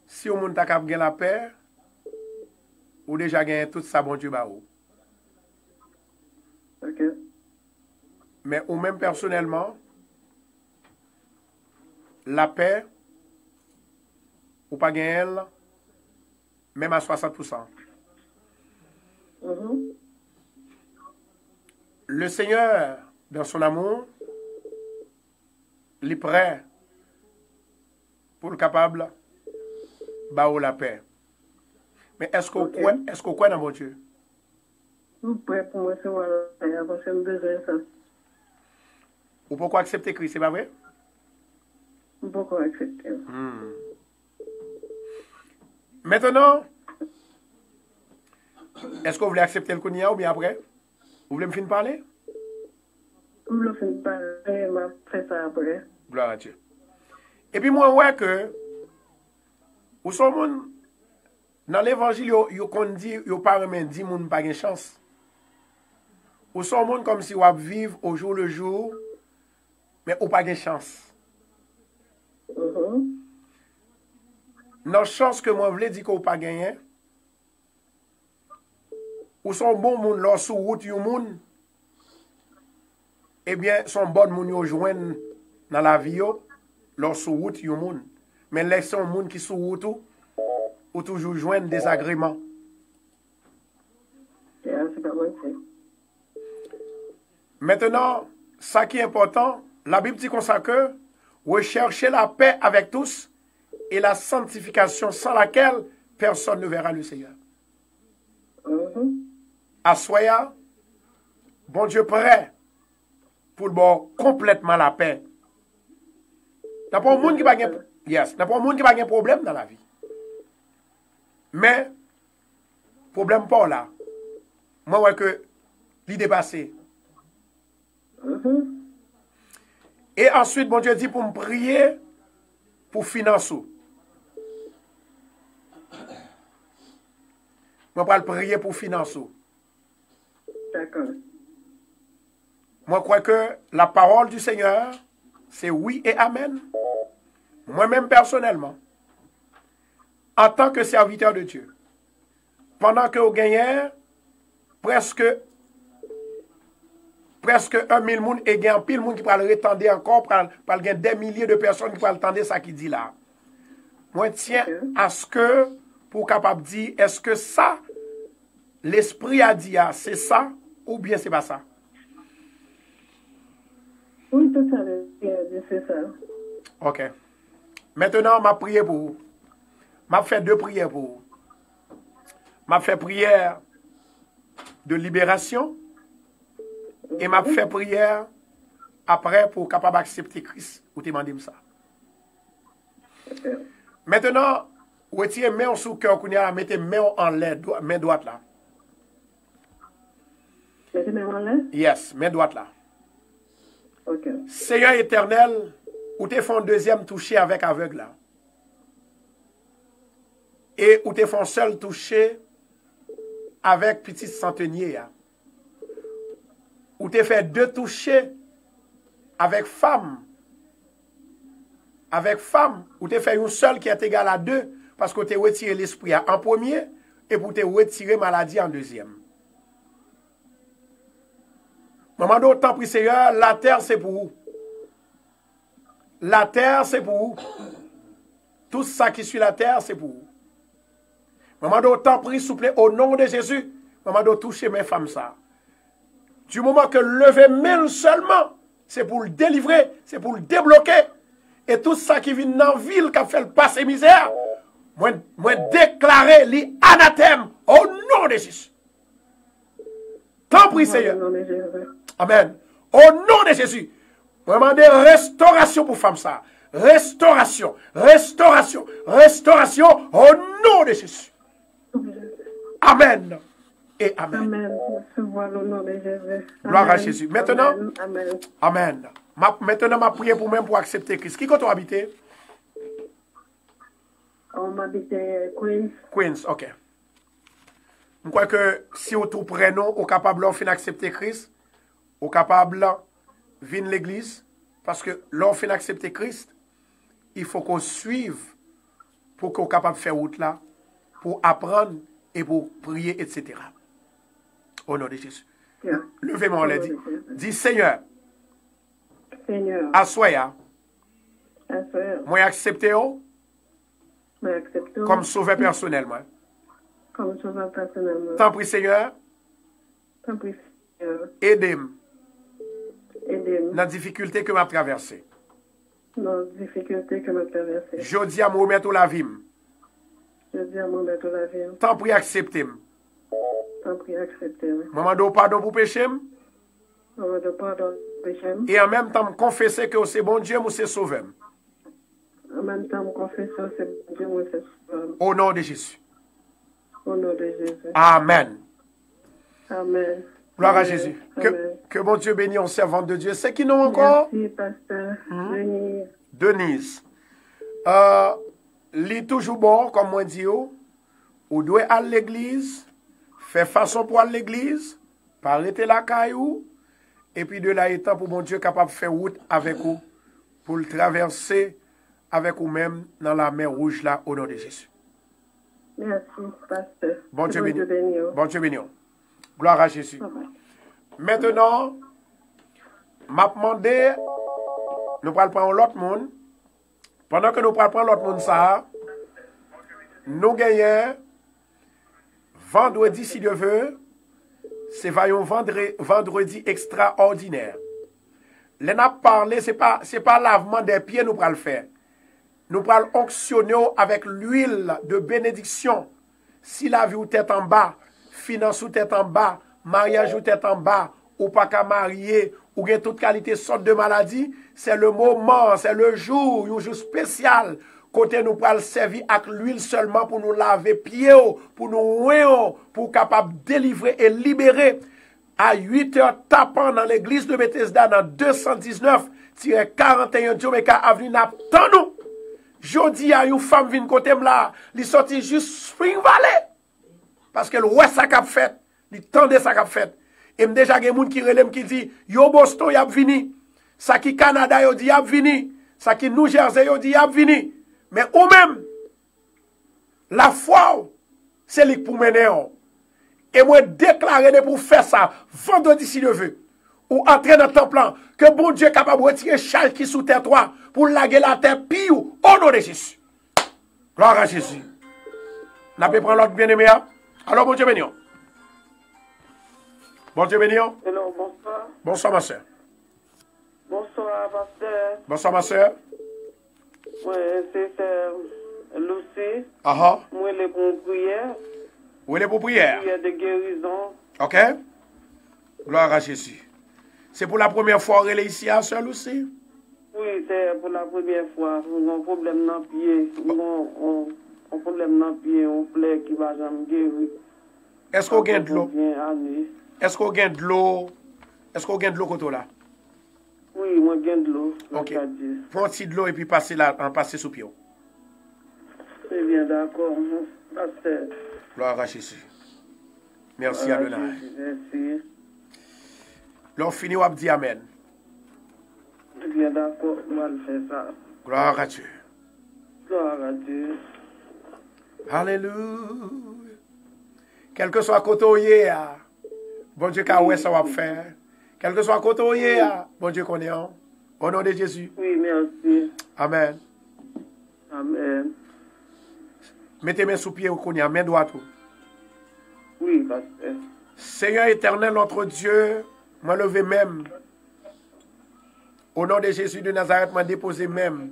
si yon moun ta kab gen lapè, ou deja genyen tout sa Bondye ba ou. Ok. Men ou menm pèsonèlman, lapè, ou pa genyen l menm a swasant pou san. Mhm. Le Seigneur, dans son amour, li prè pou l kapab ba ou lapè. Men èske w Ok. kwè, èske w kwè nan Bondye? M prè pou m resevwa lapè a, paske m bezwen sa. Ou poko aksepte Kris, se pa vre? M poko aksepte l. Hmm. Mentnan, èske w vle aksepte l kounye a oubyen apre? Ou vle m fin pale? M vle w fin pale, m ap fè sa apre. Gloire à Dieu. Epi mwen wè ke ou se yon moun, nan levanjil, yo, yo konn di, yo pa renmen di moun pa gen chans. Ou se yon moun kòmsi w ap viv au jour le jour, men ou pa gen chans. Mhm. Nan chans ke mwen vle di ke w pa genyen, ou se yon bon moun lè w sou wout yon moun, ebyen, se yon bòn moun yo jwenn nan lavi yo, lè w sou wout yon moun. Men lè se yon moun ki sou wout ou, ou toujou jwenn dezagreman. Ya, se pa manti. Mentnan, sa ki enpòtan, Labib di konsa ke, recherchez la paix avec tous et la sanctification sans laquelle personne ne verra le Seigneur. Mhm. Aswè a, Bondye prè pou l ba w konplètman lapè. Nan pa yon moun ki pa gen, yes, nan pa yon moun ki pa gen pwoblèm nan lavi. Men, pwoblèm pa w la, mwen wè ke li depase. Mhm. E answit, Bondye di pou m priye pou finans ou. Mwen pral priye pou finans ou. Dakò. Mwen kwè ke la parole du Seigneur, se wi e amèn. Mwen menm pèsonèlman, antan ke sèvitè de Dye, pandan ke w genyen prèske prèske en mil moun, e gen anpil moun ki pral retande ankò, pral, pral gen dè milye de pèsòn ki pral tande sa ki di la. Mwen tyen aske pou w kapab di, èske sa Lespri a di a, se sa oubyen se pa sa? Wi, tout sa Lespri a di, se sa. Ok. Mentenan, m ap priye pou ou. M ap fè de priyè pou ou. M ap fè priyè de liberasyon e m ap fè priyè apre pou w kapab aksepte Kris. Ou te mande m sa. Mentenan, retire men w sou kè w kounye a, mete men w anlè, men dwat la. Mete men w anlè? Yes, men dwat la. Ok. Seyè Etènèl, ou te fè yon dezyèm touche avèk avèg la. E ou te fè yon sèl touche avèk pitit santenye a. Ou te fè de touche avèk fam. Avèk fam, ou te fè yon sèl ki est égal à deux, paske ou te retire lespri a an premye, epi ou te retire maladi an dezyèm. Mwen mande w, tanpri, Seyè, latè se pou ou. Latè se pou ou. Tout sa ki sou latè se pou ou. Mwen mande w, tanpri, souple, o non de Jezi, mwen mande w touche men fanm sa. Du moment ke leve men l sèlman, se pou l delivre, se pou l debloke. E tout sa ki vin nan vi l k ap fè l pase mizè, mwen, mwen deklare li anatèm o non de Jezi. Tanpri, Seyè. Amèn. O non de Jezi, mwen mande restorasyon pou fanm sa. Restorasyon, restorasyon, restorasyon, o non de Jezi. Amèn e amèn. Amèn. Resevwa l o non de Jezi. Glwa a Jezi. Mentenan, Amèn. Amèn. M ap, mentenan, m ap priye pou mwen pou aksepte Kris. Ki kote w abite? M abite Queens. Queens, ok. M kwè ke si w tou prè nou, ou kapab, lè w fin aksepte Kris, ou kapab vin legliz, paske lè w fin aksepte Kris, il faut que w suiv pou ke w kapab fè wout la, pou w aprann e pou w priye, et cetera. O non de Jezi. Leve men w anlè, di, di, Senyè, Senyè, aswè a, aswè a, mwen aksepte w mwen aksepte w kòm sovè pèsonèl mwen. Kòm sovè pèsonèl mwen. Tanpri, Senyè, Tanpri, Senyè, ede m ede m nan difikilte ke m ap travèse. Nan difikilte ke m ap travèse. Jodi a, m remèt ou lavi m. Jodi a, m remèt ou lavi m. Tanpri, aksepte m. Tanpri, aksepte m. Mwen mande w padon pou peche m. Mwen mande w padon pou peche m. E an menm tan, m konfese ke w se Bondye m, ou se Sovè m. An menm tan, m konfese w se Bondye m, ou se Sovè m. O non de Jezi. O non de Jezi. Amèn. Amèn. Glwa a Jezi. Ke, ke Bondye beni yon sèvant de Dye. Se ki non ankò? Mèsi, pastè. Denise. Denise. Euh, li toujou bon, kòm mwen di w, ou dwe al legliz, fè fason pou al legliz, pa rete lakay ou, epi de la etan pou Bondye kapab fè wout avèk ou, pou l travèse avèk ou menm nan lamè wouj la, o non de Jezi. Mèsi, pastè. Bondye beni. Bondye beni w. Bondye beni w. Glwa a Jezi. Mentenan, m ap mande, nou pral pran yon lòt moun. Pandan ke nou pral pran lòt moun sa a, nou genyen vandredi, si Dye ve, se va yon vandre, vandredi ekstraòdinè. Lè n ap pale, se pa, se pa lavman dè pye nou pral fè. Nou pral onksyone w avèk lwil de benediksyon. Si lavi w tèt anba, finans ou tèt anba, maryaj ou tèt anba, ou pa ka marye, ou gen tout kalite sòt de maladi, c'est le moment, c'est le jour, yon jou espesyal, kote nou pral sèvi ak lwil sèlman pou nou lave pye w, pou nou wen w, pou w kapab delivre e libere. A uit è tapan nan legliz de Betesda nan de san diznèf tirè karanteyen Jamaica Avenue, n ap tann ou. Jodi a, yon fanm vin kote m la, li sòti jis Spring Valley. Paske l wè sa k ap fèt, li tande sa k ap fèt. E m deja gen moun ki rele m ki di, yo Boston, y ap vini. Sa ki Kanada, yo di, y ap vini. Sa ki New Jersey, yo di y ap vini. Men ou menm, lafwa w, se li k pou mennen w. E mwen deklare depi w fè sa, vandredi si Dye vle, ou antre nan tanp lan, ke Bondye kapab retire chay ki sou tèt ou a, pou l lage l atè pi w, o non de Jezi. Glwa a Jezi. N ape pran lòt byeneme a. Alò, Bondye beni w. Bondye beni w. Hello, bonswa. Bonswa, ma sè. Bonswa, pastè. Bonswa, ma sè. Mwen, se sè Lucy. Aha. Mwen rele pou yon priyè. Ou rele pou priyè? Priyè de gerizon. Ok. Glwa a Jezi. Se pou la premyè fwa w rele isi a, sè Lucy? Wi, se pou la premyè fwa. Mwen gen yon pwoblèm nan pye. Mwen gen yon, yon, yon pwoblèm nan pye, yon plè ki pa janm geri. Èske w gen dlo? Konbyen ane? Èske w gen dlo? Èske w gen dlo kote w la? Wi, mwen gen dlo. Ok. Pran ti dlo epi pase la, an, pase sou pye w. Ebyen, dakò, pastè. Glwa a Jezi. Mèsi, Adonai. Mèsi. Lè w fini, w ap di amèn. Ebyen, dakò, mwen al fè sa. Gloire à Dieu. Gloire à Dieu. Alelouya. Kèlkeswa kote w ye a, Bondye ka wè sa w ap fè. Kèlkeswa kote w ye a, Bondye konnen w. O non de Jezi. Wi, mèsi. Amèn. Amèn. Mete men sou pye w kounye a, men dwat ou. Wi, pastè. Seigneur éternel, notre Dieu, mwen leve men m. O non de Jezi de Nazarèt, mwen depoze men m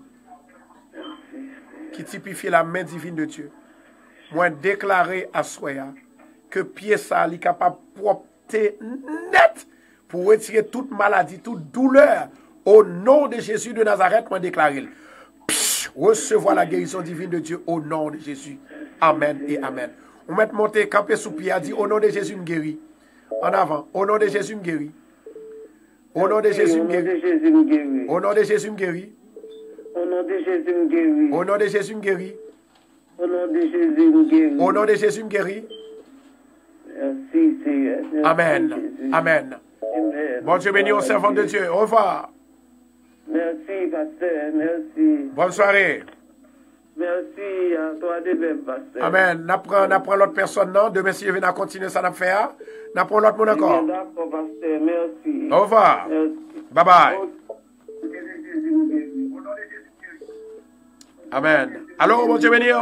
ki tipifye la men divin de Dye. Mwen deklare aswè a ke pye sa li kapab pwòpte nèt pou retire tout maladi, tout doulè. O non de Jezi de Nazarèt, mwen deklare l. Psh, resevwa la gerizon divin de Dye o non de Jezi. Amèn e amèn. Ou mèt monte, kanpe sou pye a, di, o non de Jezi, m geri. An avan. O non de Jezi, m geri. O non de Jezi, m geri. O non de Jezi, m geri. O non de Jezi, m geri. O non de Jezi, m geri. O non de Jezi, m geri. O non de Jezi, m geri. Mèsi, Seyè. Mèsi, Jezi. Amèn. Amèn. Amèn. Bondye beni w, sèvant de Dye. Au revoir. Mèsi, pastè. Mèsi. Bonne soirée. Mèsi, à toi de même, pastè. Amèn. N ap pran, n ap pran lòt pèsòn nan. Demen, si Dye vle, n a kontinye sa n ap fè a. N ap pran lòt moun ankò. Ebyen, dakò, pastè. Mèsi. Au revoir. Mèsi. Bye bye. Ok. Amèn. Alo, Bondye beni w.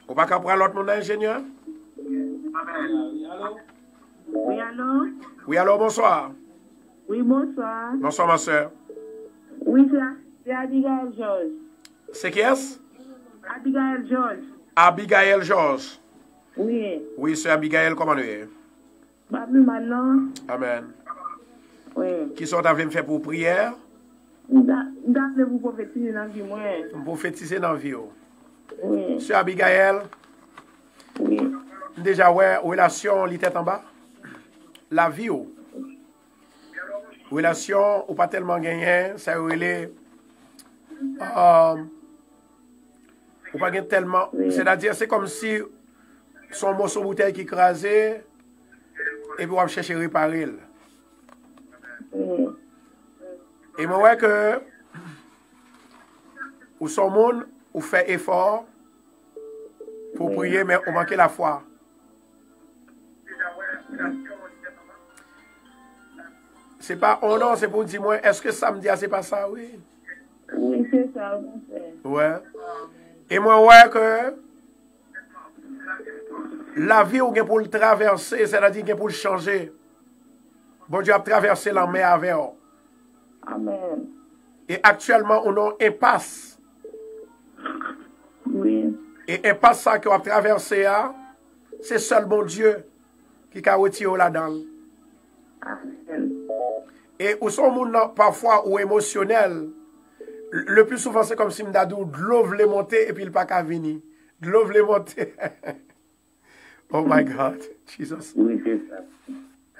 Ou pa ka pran lòt moun nan, enjenyè? Wi, alo? Wi, alo, bonswa. Wi, bonswa. Bonswa, ma sè. Wi, se, se Abigail George. Se kiyès? Abigail George. Abigail George. Wi. Wi, sè Abigail, kòman nou ye? Pa pi mal, non. Amèn. Wi. Kisa w ta vle m fè pou w, priyè? M ta, m ta vle pou pwofetize nan vi mwen. M pwofetize nan vi w. Wi. Sè Abigail, wi, m deja wè relasyon li tèt anba. Lavi w. Relasyon ou pa tèlman genyen, sa yo rele, um, ou pa gen tèlman, wi, sètadi, se kòmsi se yon moso boutèy ki kraze, epi w ap chèche repare l. Wi. E mwen wè ke ou se yon moun, ou fè efò pou w, wi, priye, men ou manke lafwa. Se pa on non, se pou w di mwen, èske sa m di a, se pa sa, wi? Wi, se sa, wi, monchè. Wè. E mwen wè ke lavi w gen pou l travèse, sètadi gen pou l chanje. Bondye ap travèse lanmè avè w. Amèn. E aktyèlman, ou nan yon enpas. Wi. E enpas sa ke w ap travèse a, se sèl Bondye ki ka retire w ladan l. Amèn. E ou se yon moun nan, pafwa ou emosyonèl. Le pli souvan, se kòmsi m ta di w, dlo vle monte epi l pa ka vini. Dlo vle monte. Oh my God, Jesus. Wi, se sa.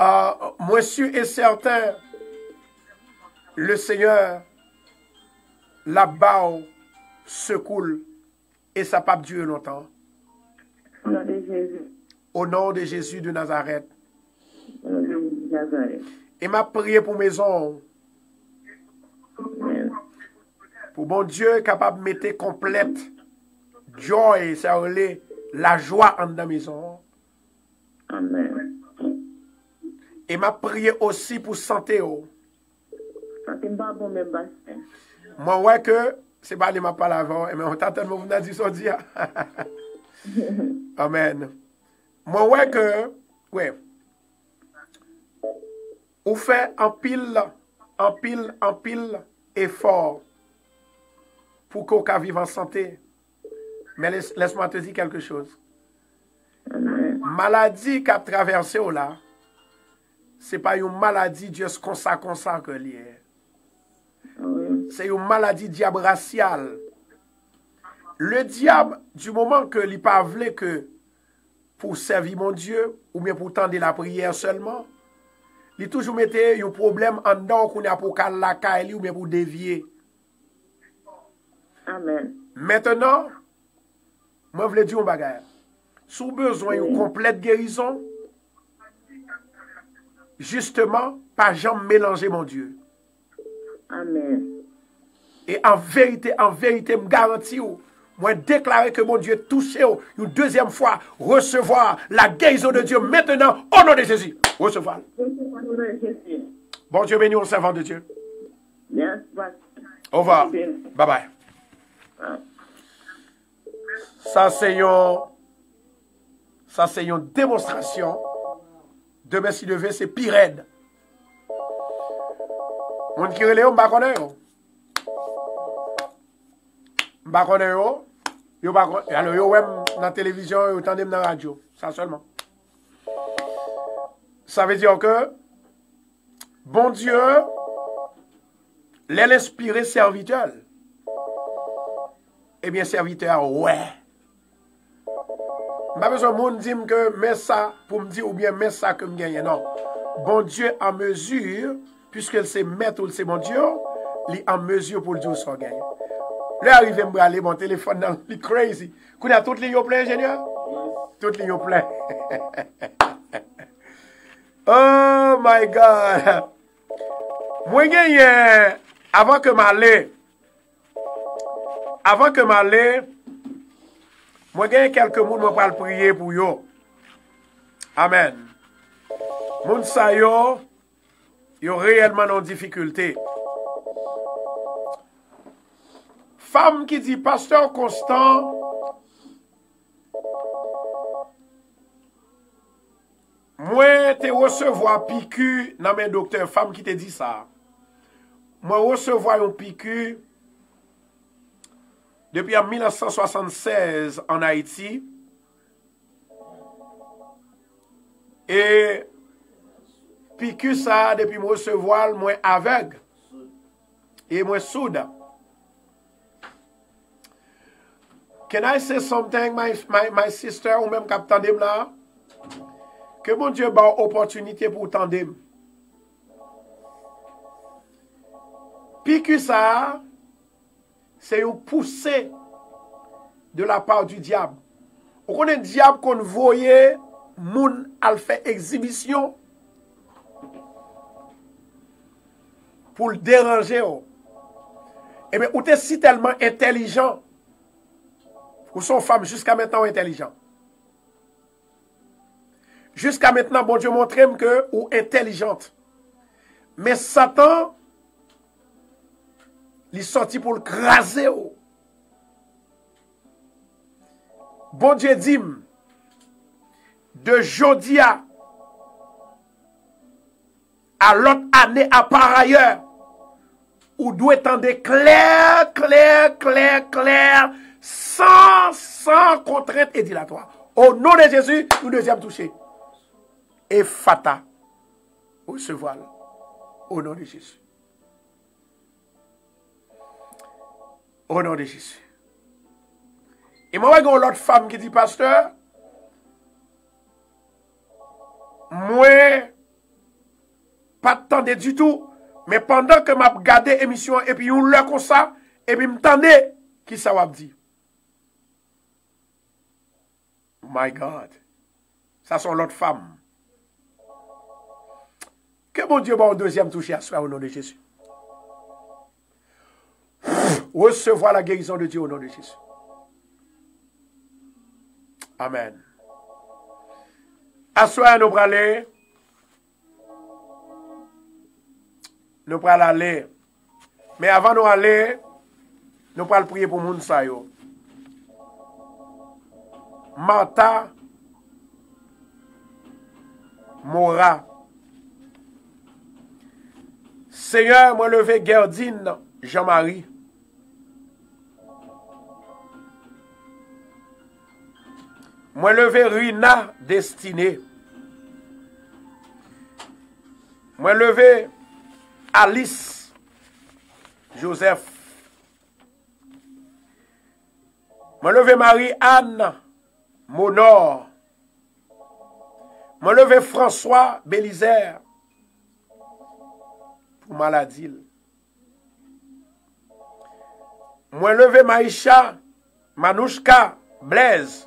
Ah, mwen si e sèten, le Senyè l ap ba w sekou l, e sa p ap dire lontan. O non de Jezi. O non de Jezi de Nazarèt. O non de Jezi de Nazarèt. E m ap priye pou mezon w. Pou Bondye kapab mete konplèt joy, sa yo rele lajwa anndan mezon an. E m ap priye osi pou sante w. Sante m pa bon menm, pastè. Mwen wè ke, se pale m ap pale avè w, men w ta tann mwen pou m ta di sa w di a. Amèn. Mwen wè ke, wè, ou fè anpil, anpil, anpil efò pou ke w ka viv an sante. Men laisse-moi te dire quelque chose. Maladi k ap travèse w la, se pa yon maladi just konsa konsa ke li ye. Se yon maladi dyab rasyal. Le dyab, di moman ke li pa vle ke pou w sèvi Bondye, oubyen pou w tande lapriyè sèlman, li toujou mete yon pwoblèm anndan w kounye a pou w ka al lakay li oubyen pou w devye. Mentnan, mwen vle di yon bagay. Si w bezwen yon konplèt gerizon, jisteman, pa janm melanje Bondye. E an verite, an verite, m garanti w, mwen deklare ke Bondye touche w yon dezyèm fwa. Resevwa la guérison de Dieu maintenant, au nom de Jésus. Resevwa l. Bondye beni w, sèvant de Dieu. Au revoir. Bye bye. Sa se yon, sa se yon demonstrasyon. Demen si Dye vle, se pi rèd. Moun ki rele yo, m pa konnen yo. M pa konnen yo. Yo pa kon-, alò, yo wè m nan televizyon, yo tande m nan radyo. Sa sèlman. Sa vle di ke Bondye, lè l enspire sèvitè l, ebyen, sèvitè a wè. M pa bezwen moun di m ke men sa pou m di oubyen men sa ke m genyen, non. Bondye an mezi, piske l se mèt ou, l se Bondye w, li an mezi pou l di w sa w genyen. Lè a rive m prale, bon, telefòn nan, li crazy. Kounye a, tout liy yo plen, enjenyè? Tout liy yo plen. Oh my God! Mwen genyen, avan ke m ale, avan ke m ale, mwen genyen kèlke moun mwen pral priye pou yo. Amèn. Moun sa yo, yo reyèlman nan yon difikilte. Fanm ki di, Pastè Constant, mwen te resevwa piki nan men doktè, fanm ki te di sa. Mwen resevwa yon piki depi an mil nèf san swasannsèz ann Ayiti. E piki sa a, depi m resevwa l, mwen avèg. E mwen soud. Can I say something, my, my, my sister, ou menm k ap tande m la? Ke Bondye ba w opòtinite pou w tande m. Piki sa a, se yon pouse de la part du diable. Ou konnen dyab konn voye moun al fè egzibisyon pou l deranje w. Ebyen, ou te si tèlman entèlijan, ou se yon fanm jiska mentnan ou entèlijan. Jiska mentnan, Bondye montre m ke ou entèlijant. Men Satan, li sòti pou l kraze w. Bondye di m, de jodi a, a lòt ane a parayè, ou dwe tande klè, klè, klè, klè, san, san kontrent e dilatwa. O non de Jezi, yon dezyèm touche. Efata, resevwa l. O non de Jezi. O non de Jezi. E mwen wè gen yon lòt fanm ki di, Pastè, mwen pa t tande ditou, men pandan ke m ap gade emisyon an, epi yon lè konsa, epi m tande, kisa w ap di? My God. Sa se yon lòt fanm. Ke Bondye ba w dezyèm touche aswè a, o non de Jezi. Resevwa la gerizon de Dye o non de Jezi. Amèn. Aswè a nou prale. Nou pral ale. Men avan nou ale, nou pral priye pou moun sa yo. Martha Mora. Senyè, mwen leve Gerdine Jean Marie. Mwen leve Rina Destiné. Mwen leve Alice Joseph. Mwen leve Marie Anne Monor. Mwen leve François Belizaire pou maladi l. Mwen leve Maïcha, Manouchka, Blaise.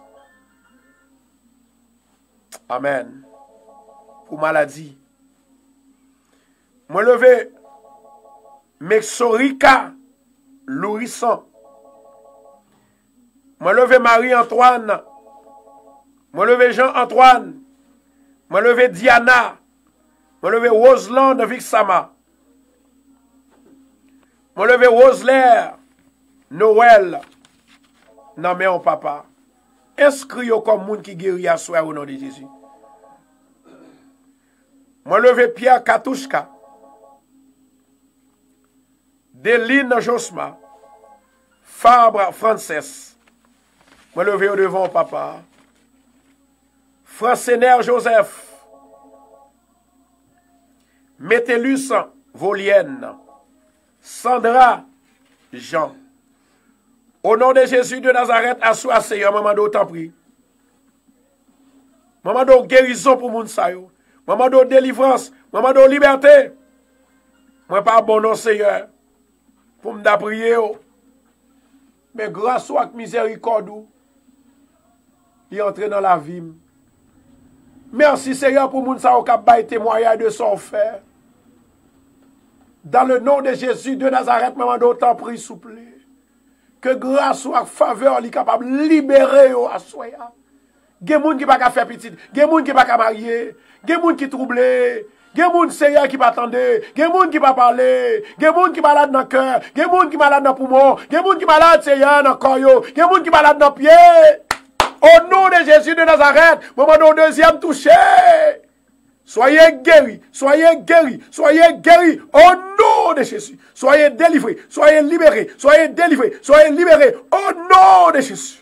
Amèn. Pou maladi. Mwen leve Mexorica Lourisson. Mwen leve Marie Antoine. Mwen leve Jean Antoine. Mwen leve Diana. Mwen leve Roseland Vixama. Mwen leve Roseler Noël nan men w, Papa. Enskri yo kòm moun ki geri aswè a, o non de Jezi. Mwen leve Pierre Katouchka, Deline Josma, Fabre Frances. Mwen leve yo devan w, Papa. Francener Joseph, Metellus Volienne, Sandra Jean. O non de Jezi de Nazarèt, aswè a, Senyè, mwen mande w tanpri. Mwen mande w gerizon pou moun sa yo. Mwen mande w delivrans. Mwen mande w libète. Mwen pa bon non, Senyè, pou m ta priye w. Men gras ou ak mizèrikòd ou, li antre nan lavi m. Mèsi, Senyè, pou moun sa yo k ap bay temwayaj de sa w fè. Dans le nom de Jésus de Nazareth, mwen mande w tanpri, souple, ke gras ou ak favè li kapab libere yo aswè a. Gen moun ki pa ka fè pitit, gen moun ki pa ka marye, gen moun ki twouble, gen moun, Senyè, ki pa tande, gen moun ki pa pale, gen moun ki malad nan kè, gen moun ki malad nan poumon, gen moun ki malad, Senyè, nan kò yo, gen moun ki malad nan pye. O non de Jezi de Nazarèt, mwen mande yon dezyèm touche. Soyez guéris, soyez guéris, soyez guéris au nom de Jésus. Soyez délivrés, soyez libérés, soyez délivrés, soyez libérés au nom de Jésus.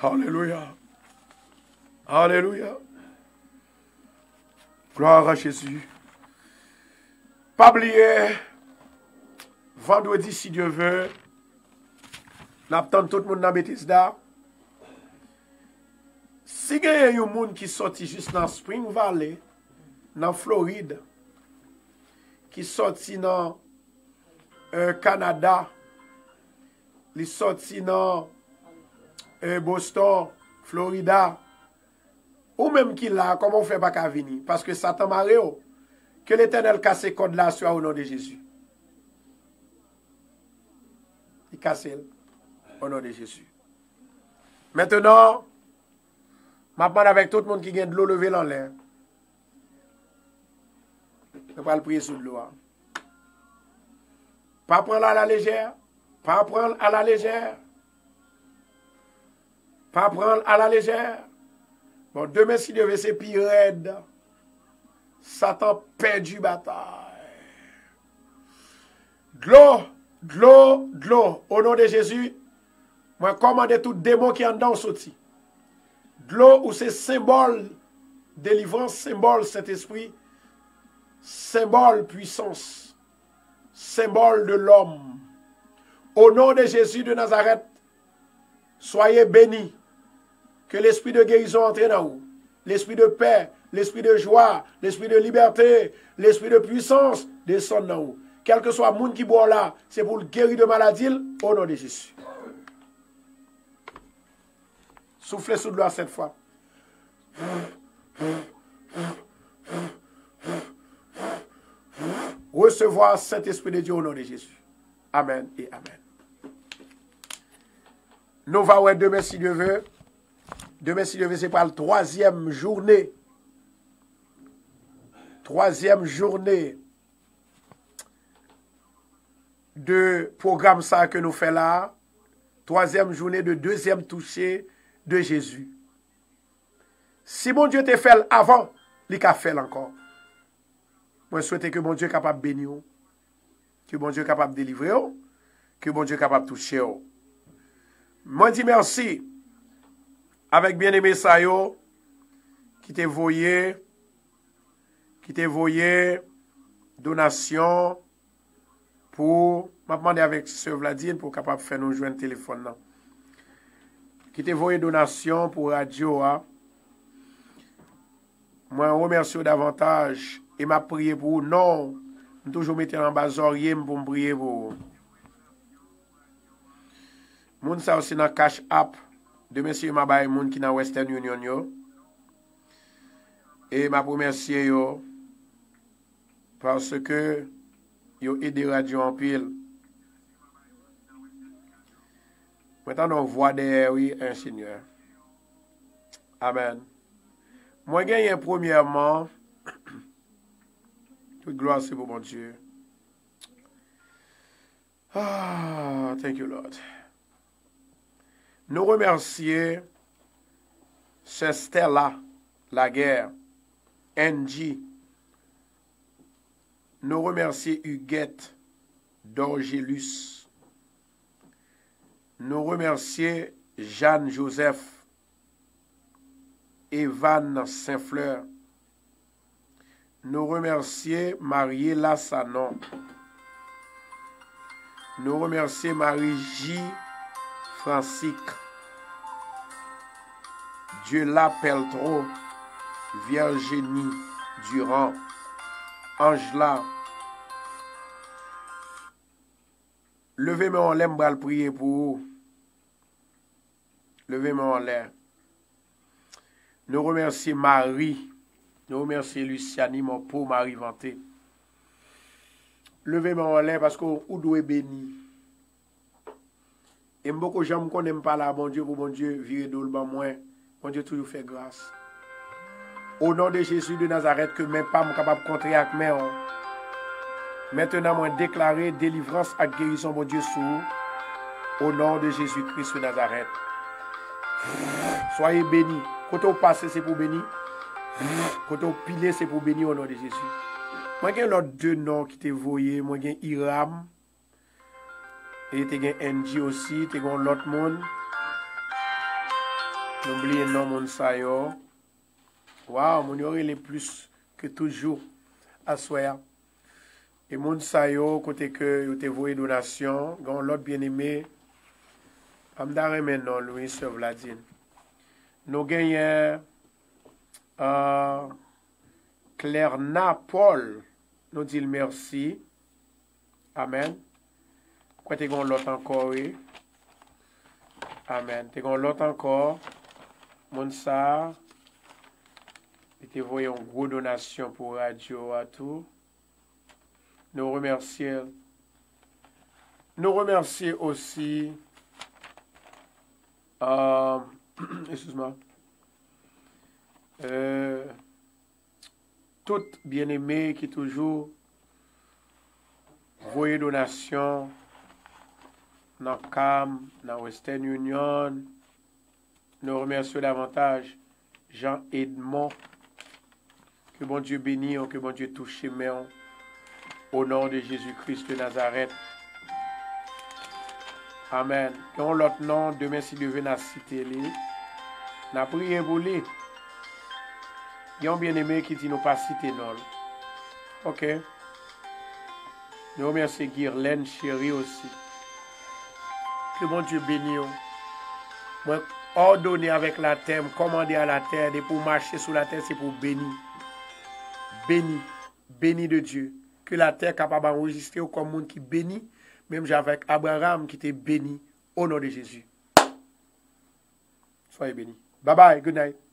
Alelouya. Alelouya. Gloire à Jésus. Pa bliye, vandredi, si Dye ve, n ap tann tout moun nan Bethesda. Si genyen yon moun ki sòti jis nan Spring Valley, nan Florid, ki sòti nan, eh, Kanada, li sòti nan, eh, Boston, Florida, ou menm ki la, kòman w fè pa ka vini? Paske Satan mare w. Ke Letènèl kase kòd la aswè a, o non de Jezi. Li kase l, o non de Jezi. Mentenan, m ap mande avèk tout moun ki gen dlo, leve l anlè. Nou pral priye sou dlo a. Pa pran l a la lejè. Pa pran l a la lejè. Pa pran l a la lejè. Bon, demen, si Dye ve, se pi rèd. Satan pèdi batay. Dlo, dlo, dlo. O non de Jezi, mwen kòmande tout demon ki anndan w soti. Dlo ou se senbòl delivrans, senbòl Sentespri, senbòl pwisans, senbòl de lòm. O non de Jezi de Nazarèt, soyez bénis. Ke lespri de gerizon antre nan ou. Lespri de pè, lespri de jwa, lespri de libète, lespri de pwisans desann nan ou. Kèlkeswa moun ki bò w la, se pou l geri de maladi l, o non de Jezi. Soufle sou dlo a sèt fwa. resevwa Sentespri de Dye o non de Jezi. Amèn e amèn. Nou va wè demen si Dye ve. Demen si Dye ve se pral twazyèm jounen. Twazyèm jounen de pwogram sa ke nou fè la. Twazyèm jounen de dezyèm touche de Jezi. Si Bondye te fè l avan, li ka fè l ankò. Mwen swete ke Bondye kapab beni w, ke Bondye kapab delivre w, ke Bondye kapab touche w. Mwen di mèsi avèk byeneme sa yo ki te voye, ki te voye donasyon pou, m ap mande avèk sè Vladine pou kapab fè nou jwenn telefòn nan. Ki te voye donasyon pou radyo a. Mwen remèsye w davantaj e m ap priye pou ou. Non, m toujou mete l anba zòrye m pou m priye pou ou. Moun sa yo se nan Cash App. Demen si m a bay moun ki nan Western Union yo. E m ap remèsye yo. Paske yo ede radyo anpil. Mwen tande yon vwa dèyè wi, en Senyè. Amèn. Mwen genyen premyèman, tout glwa se pou Bondye. Ah, thank you, Lord. Nou remèsye sè Stella Laguerre, Angie. Nou remèsye Huguette Dorgelus. Nou remèsye Jeanne Joseph, Evan Saint-Fleur. Nou remèsye Mariela Sanon. Nou remèsye Marie J. Francique, Diela Peltro, Virginie Durand, Angela. Leve men w anlè, m pral priye pou ou. Leve men w anlè. Nou remèsye Mari. Nou remèsye Luciani, Monpo, Mari Vante. Leve men w anlè paske w dwe beni. E m poko janm konnen m pale a Bondye pou Bondye vire do l ban mwen. Bondye toujou fè gras. O non de Jezi de Nazarèt, ke men pa m kapab kontre ak men w. Mentenan, mwen deklare delivrans ak gerizon Bondye sou ou. O non de Jezi Kris de Nazarèt. Soyez beni. Kote w pase, se pou beni. Kote w pile, se pou beni, o non de Jezi. Mwen gen lòt de non ki te voye. Mwen gen Iram. E te gen Angie osi, te gen yon lòt moun. Nou bliye non moun sa yo. Waw, moun yo rele plis ke toujou aswè a. E moun sa yo, kote ke yo te voye donasyon, gen yon lòt byeneme. Pa m ta renmen non l wi, sè Vladine. Nou genyen, euh, Clerna Paul, nou di l mèsi. Amèn. Kwè te gen yon lòt ankò, wi. Amèn. Te gen yon lòt ankò. Moun sa a, li te voye yon gwo donasyon pou radyo a tou. Nou remèsye l. Nou remèsye osi, euh, excuse-moi, euh, tout byeneme ki toujou voye donasyon nan CAM, nan Western Union. Nou remèsye w davantaj, Jean Edmond. Ke Bondye beni w, ke Bondye touche men w. O non de Jezi Kris de Nazarèt. Amèn. Gen yon lòt non, demen si Dye vle n a site li. N a priye pou li. Gen yon byeneme ki di nou pa site non l. Oke. Nou remèsye Guirlaine Chéry osi. Ke Bondye beni w. Mwen òdone avèk latè, m kòmande a latè, depi w mache sou latè, se pou w beni. Beni. Beni de Dye. Ke latè kapab anrejistre w kòm moun ki beni, menm jan avèk Abraram ki te beni, o non de Jezi. Soyez beni. Bye bye. Good night.